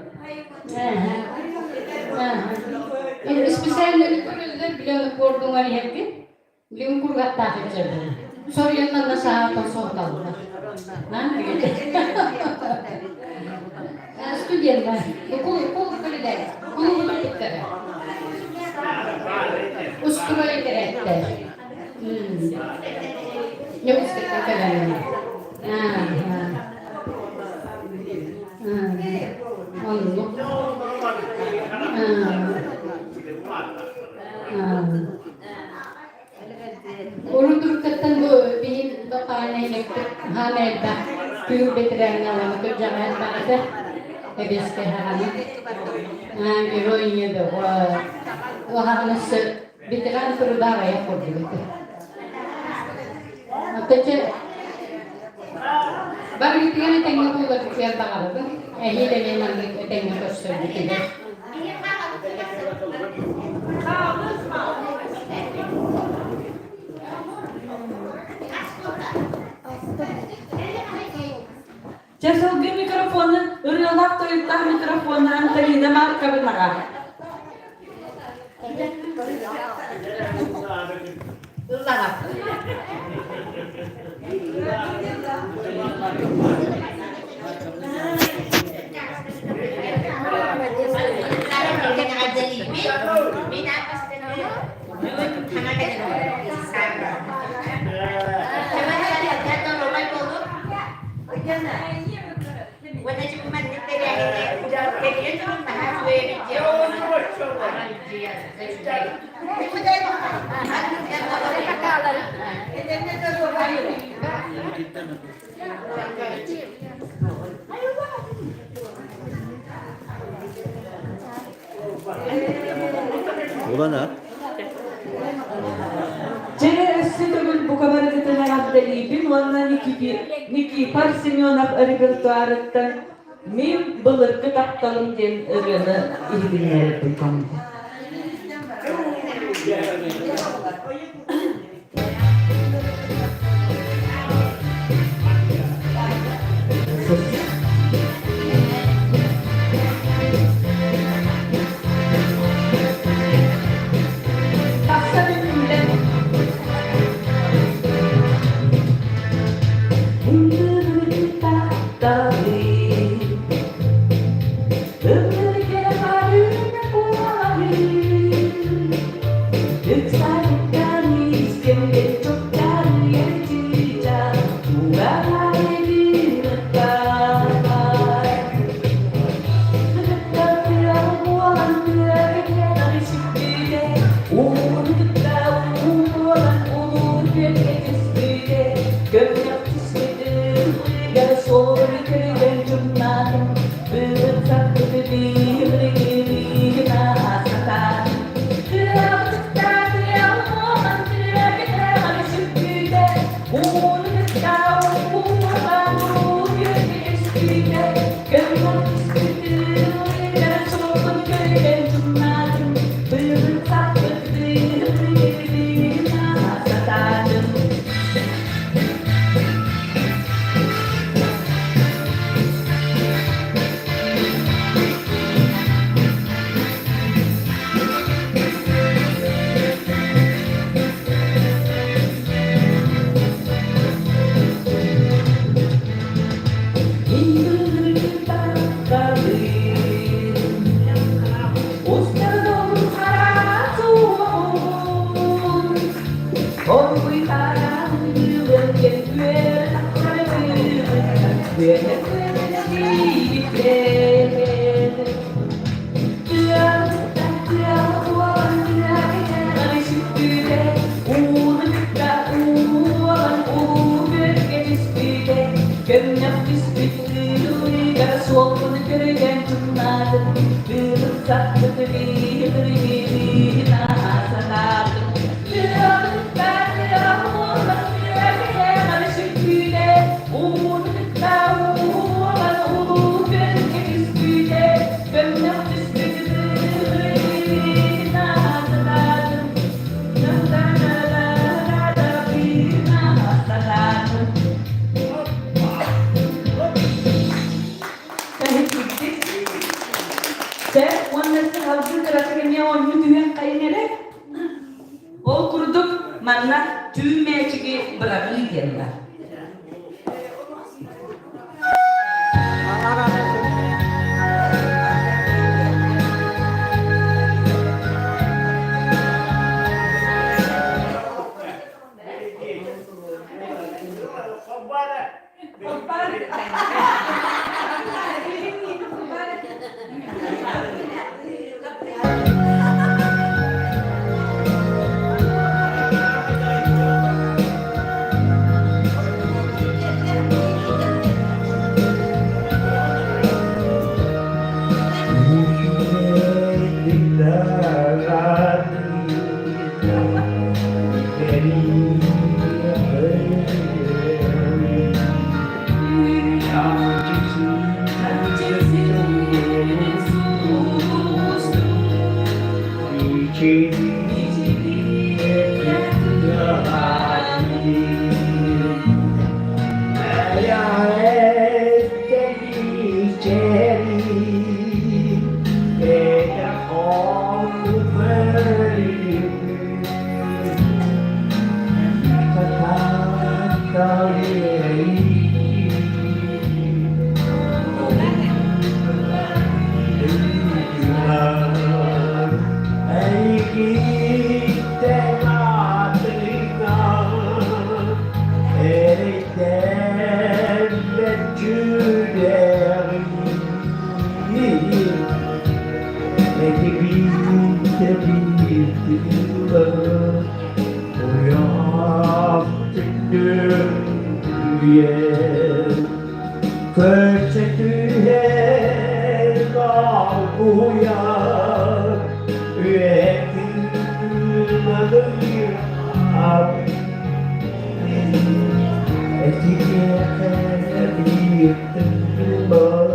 Специально көрөллөр билэн куордуҥар иһэргин. Билин кургаттаах илдьэрбин. Соруйан манна саатан соһуталлар. Студеннар. Кул кул көлүлэр. Кулу туттара. Устурой кэрэттэр. Ньукускаттан кэлэн. Урут уруккаттан бу биһин бакаан нэһилиэкпит хаама элбэх тыыл бэтэрээнэ уонна кырдьаҕас элбэх этэ. Эбиэскэ хаҕаны. Герой ийэ бөҕө. Уһаҕаныс ветеран труда аҕыйах курдук этэ. Оттон барыгытыгар этэҥҥэ буоларгытыгар баҕарабын. Эһиил эмиэ маннык этэҥҥэ көрсөргүтүгэр. Чэ, сылгы микрофону, ырыалаах тойуктаах микрофону Антонина Марковнаҕа. Ыллаҕа. Улана. Дьэ, өссө төгүл бука барыгытын эҕэрдэлиибин уонна Никифор Семенов репертуарыттан «Мин былыргы тапталым» диэн ырыаны иһитиннэрэрбин көҥүллээн. Тахсан үҥкүүлэн. Сэр уонна сахалыы кыратык эмиэ оонньуу түһүөн хайын эрэ. Ол курдук манна түү мээчиги быраҕыы диэн баар. түһэр, көрсө түһэр долгуйар, үөтүн алыйар. Этиэхэ биир тыллар,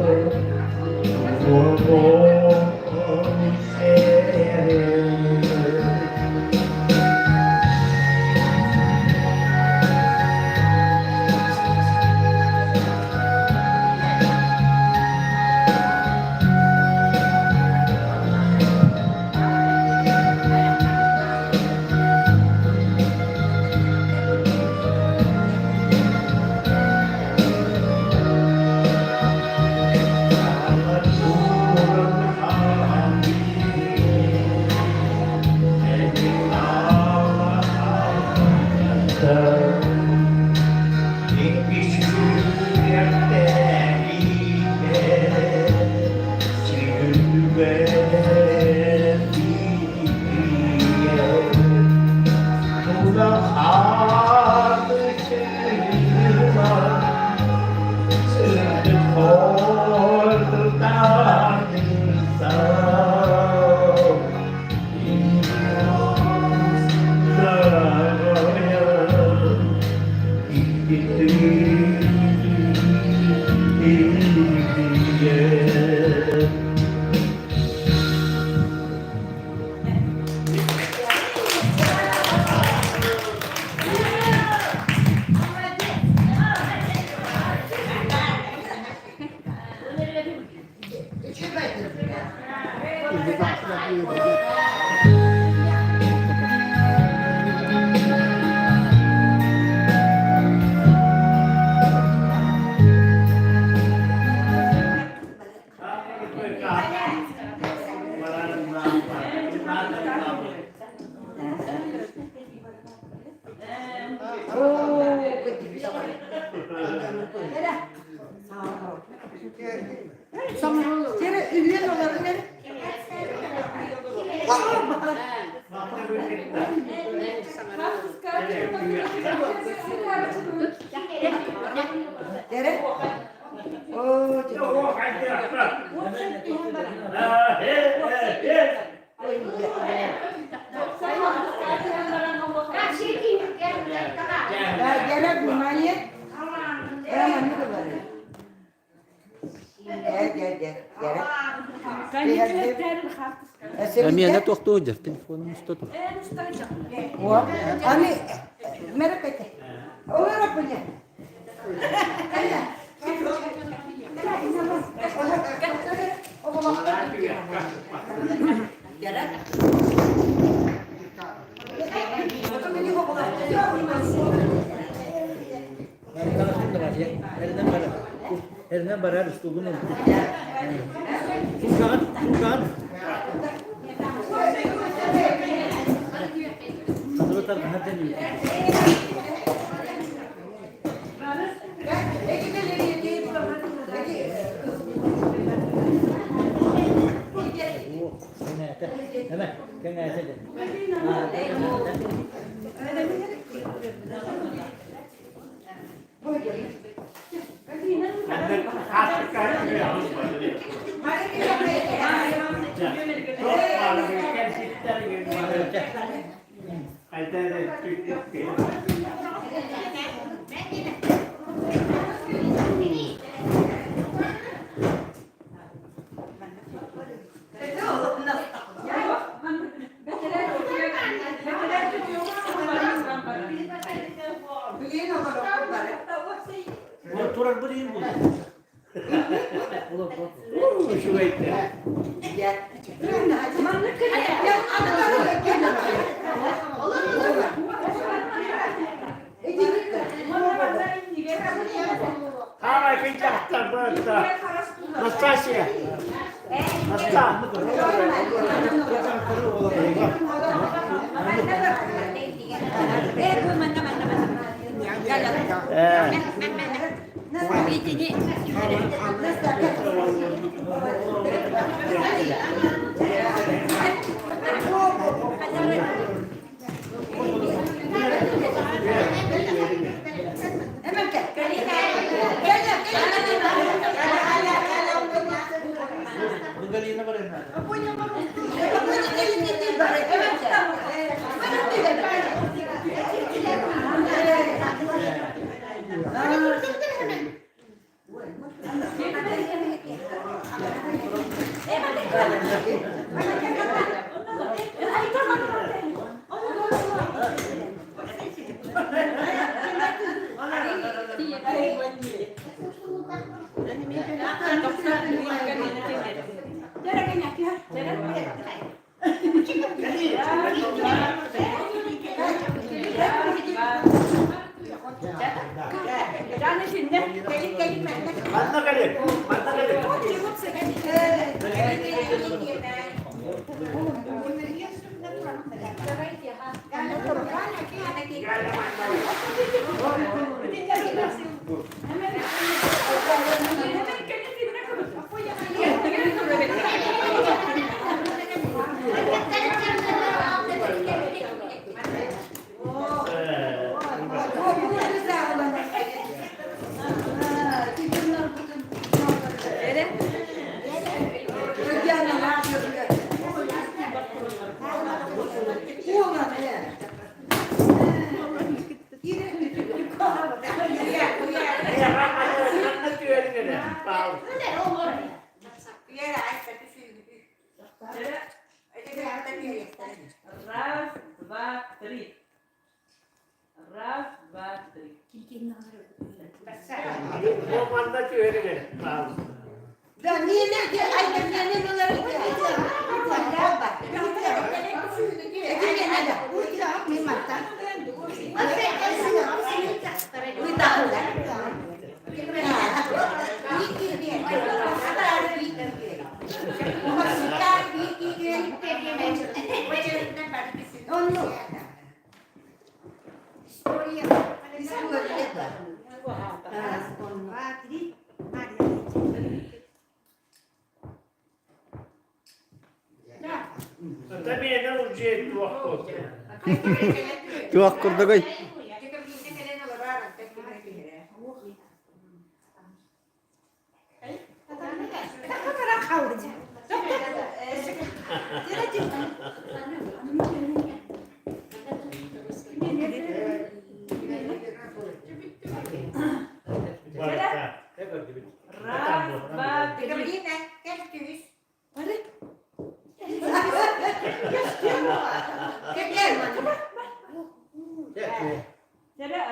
Сері үйен оларын эр. Дere. Оо, Дere, внимание. Эмиэнэ туохтуу дьэр телефонун устату. Аны мерепете. Олора пуня. Эринэн барар устулун ылбыт. Сулгаҕын, сулгаҕын. Хатыры тарҕаһар дэнии. Кэҥээтэ. Эмэ, кэҥээтэ дэ. Турар бу дейін бұл. Настасья! Наста! Аны итиннэ. Кэлин кэлин манна. Манна кэлин. Манна кэлин. Раз, два, три. Раз, два, три. Да, миэнэ, айда миэнэ ылар. Туох курдугуй? Раз, два, три.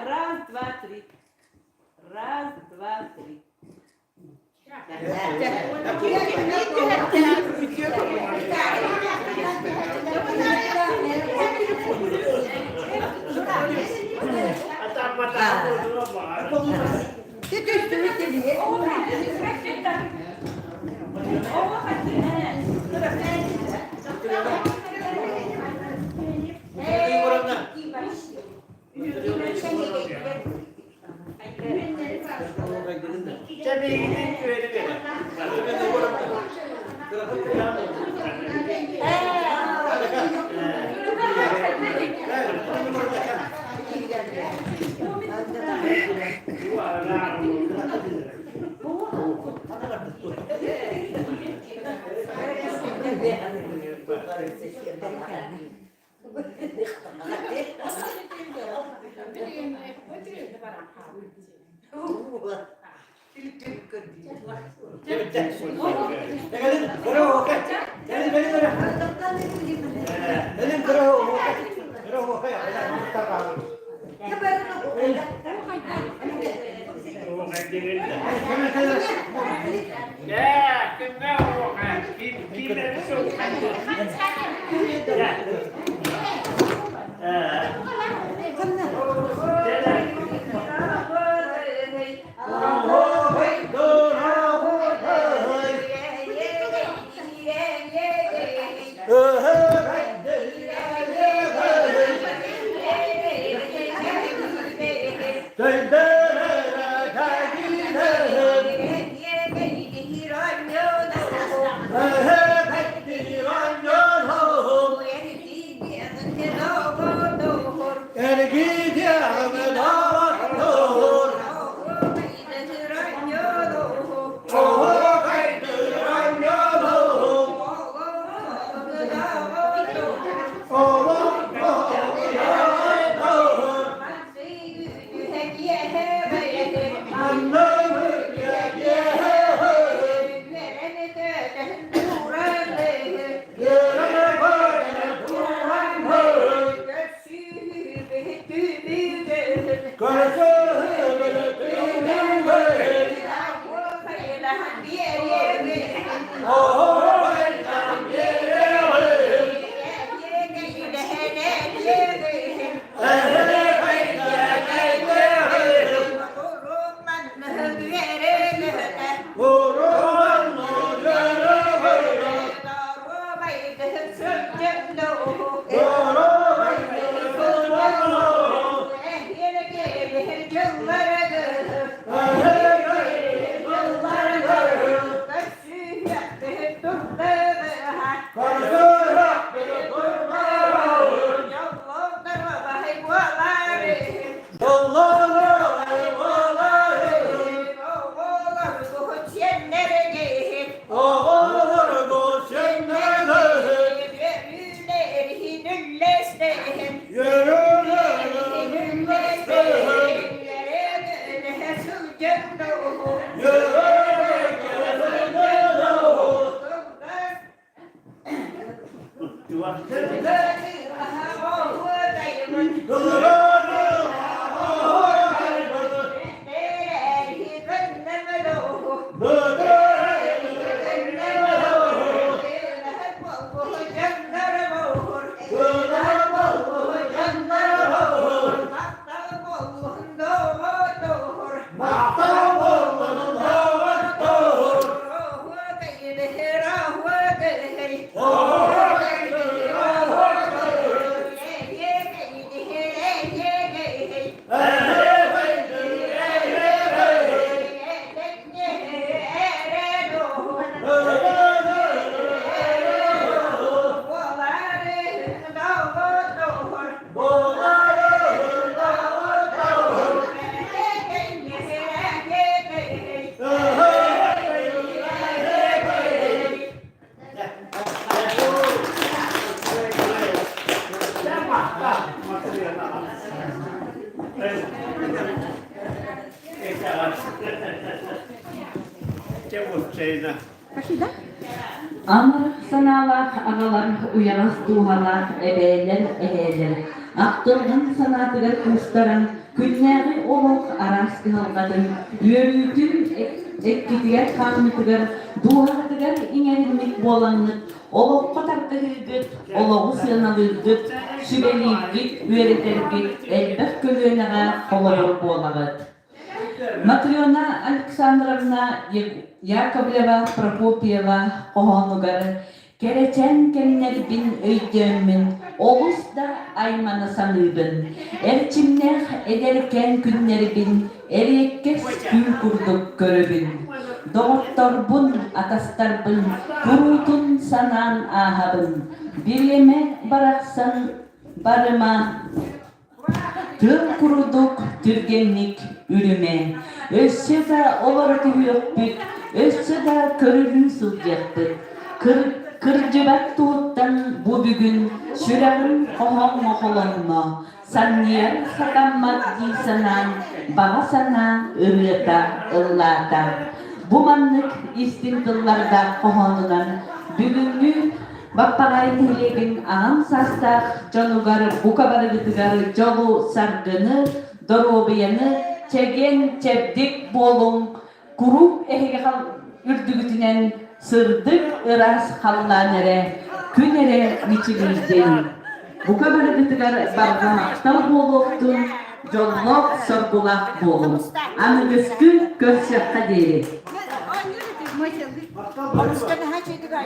Раз, два, три. Раз, два, три. Ergide. Амарах санаалаах аҕалар, уйаҕас дууһалаах эбээлэр, эһээлэр ахтылҕан санаатыгар куустаран, күннээҕи олох араас кыһалҕатын, үөрүүтүн эккитигэр-хааҥҥытыгар, дууһаҕытыгар иҥэриммит буолаҥҥыт, олоххо тардыһыыгыт, олоҕу сыаналыыргыт, сүбэлииргит, үөрэтэргит элбэх көлүөнэҕэ холобур буолаҕыт. Матрена Александровна Яковлева Прокопьева хоһоонугар «Кэрэчээн кэмнэрбин өйдөөммүн олус да аймана саныыбын, эрчимнээх эдэркээн күннэрбин эриэккэс түүл курдук көрөбүн, доҕотторбун, атастарбын куруутун санаан ааһабын, бириэмэ барахсан барыма Тыл курдук түргэнник үрүмэ, өссө да олоро түһүөхпүт, өссө да көрүлүү сылдьыахпыт. Кыр кырдьыбат туһуттан бу бүгүн сүрэҕим хоһооҥҥо холонно, санньыйар сатаммат дии санаан, баҕа санаа ырыата ыллаата. Бу маннык истиҥ тыллардаах хоһоонунан бүгүҥҥү Баппаҕай нэһилиэгин аҕам саастаах дьонугар бука барыгытыгар дьолу-саргыны, доруобуйаны, чэгиэн-чэбдик буолуҥ, куруук эһиги үрдүгүтүнэн сырдык ыраас халлаан эрэ, күн эрэ мичилийдин. Бука барыгытыгар барҕа махтал буолуохтун, дьоллоох-соргулаах буолуҥ. Аныгыскы көрсүөххэ диэри. Хомуска наһаа үчүгэй.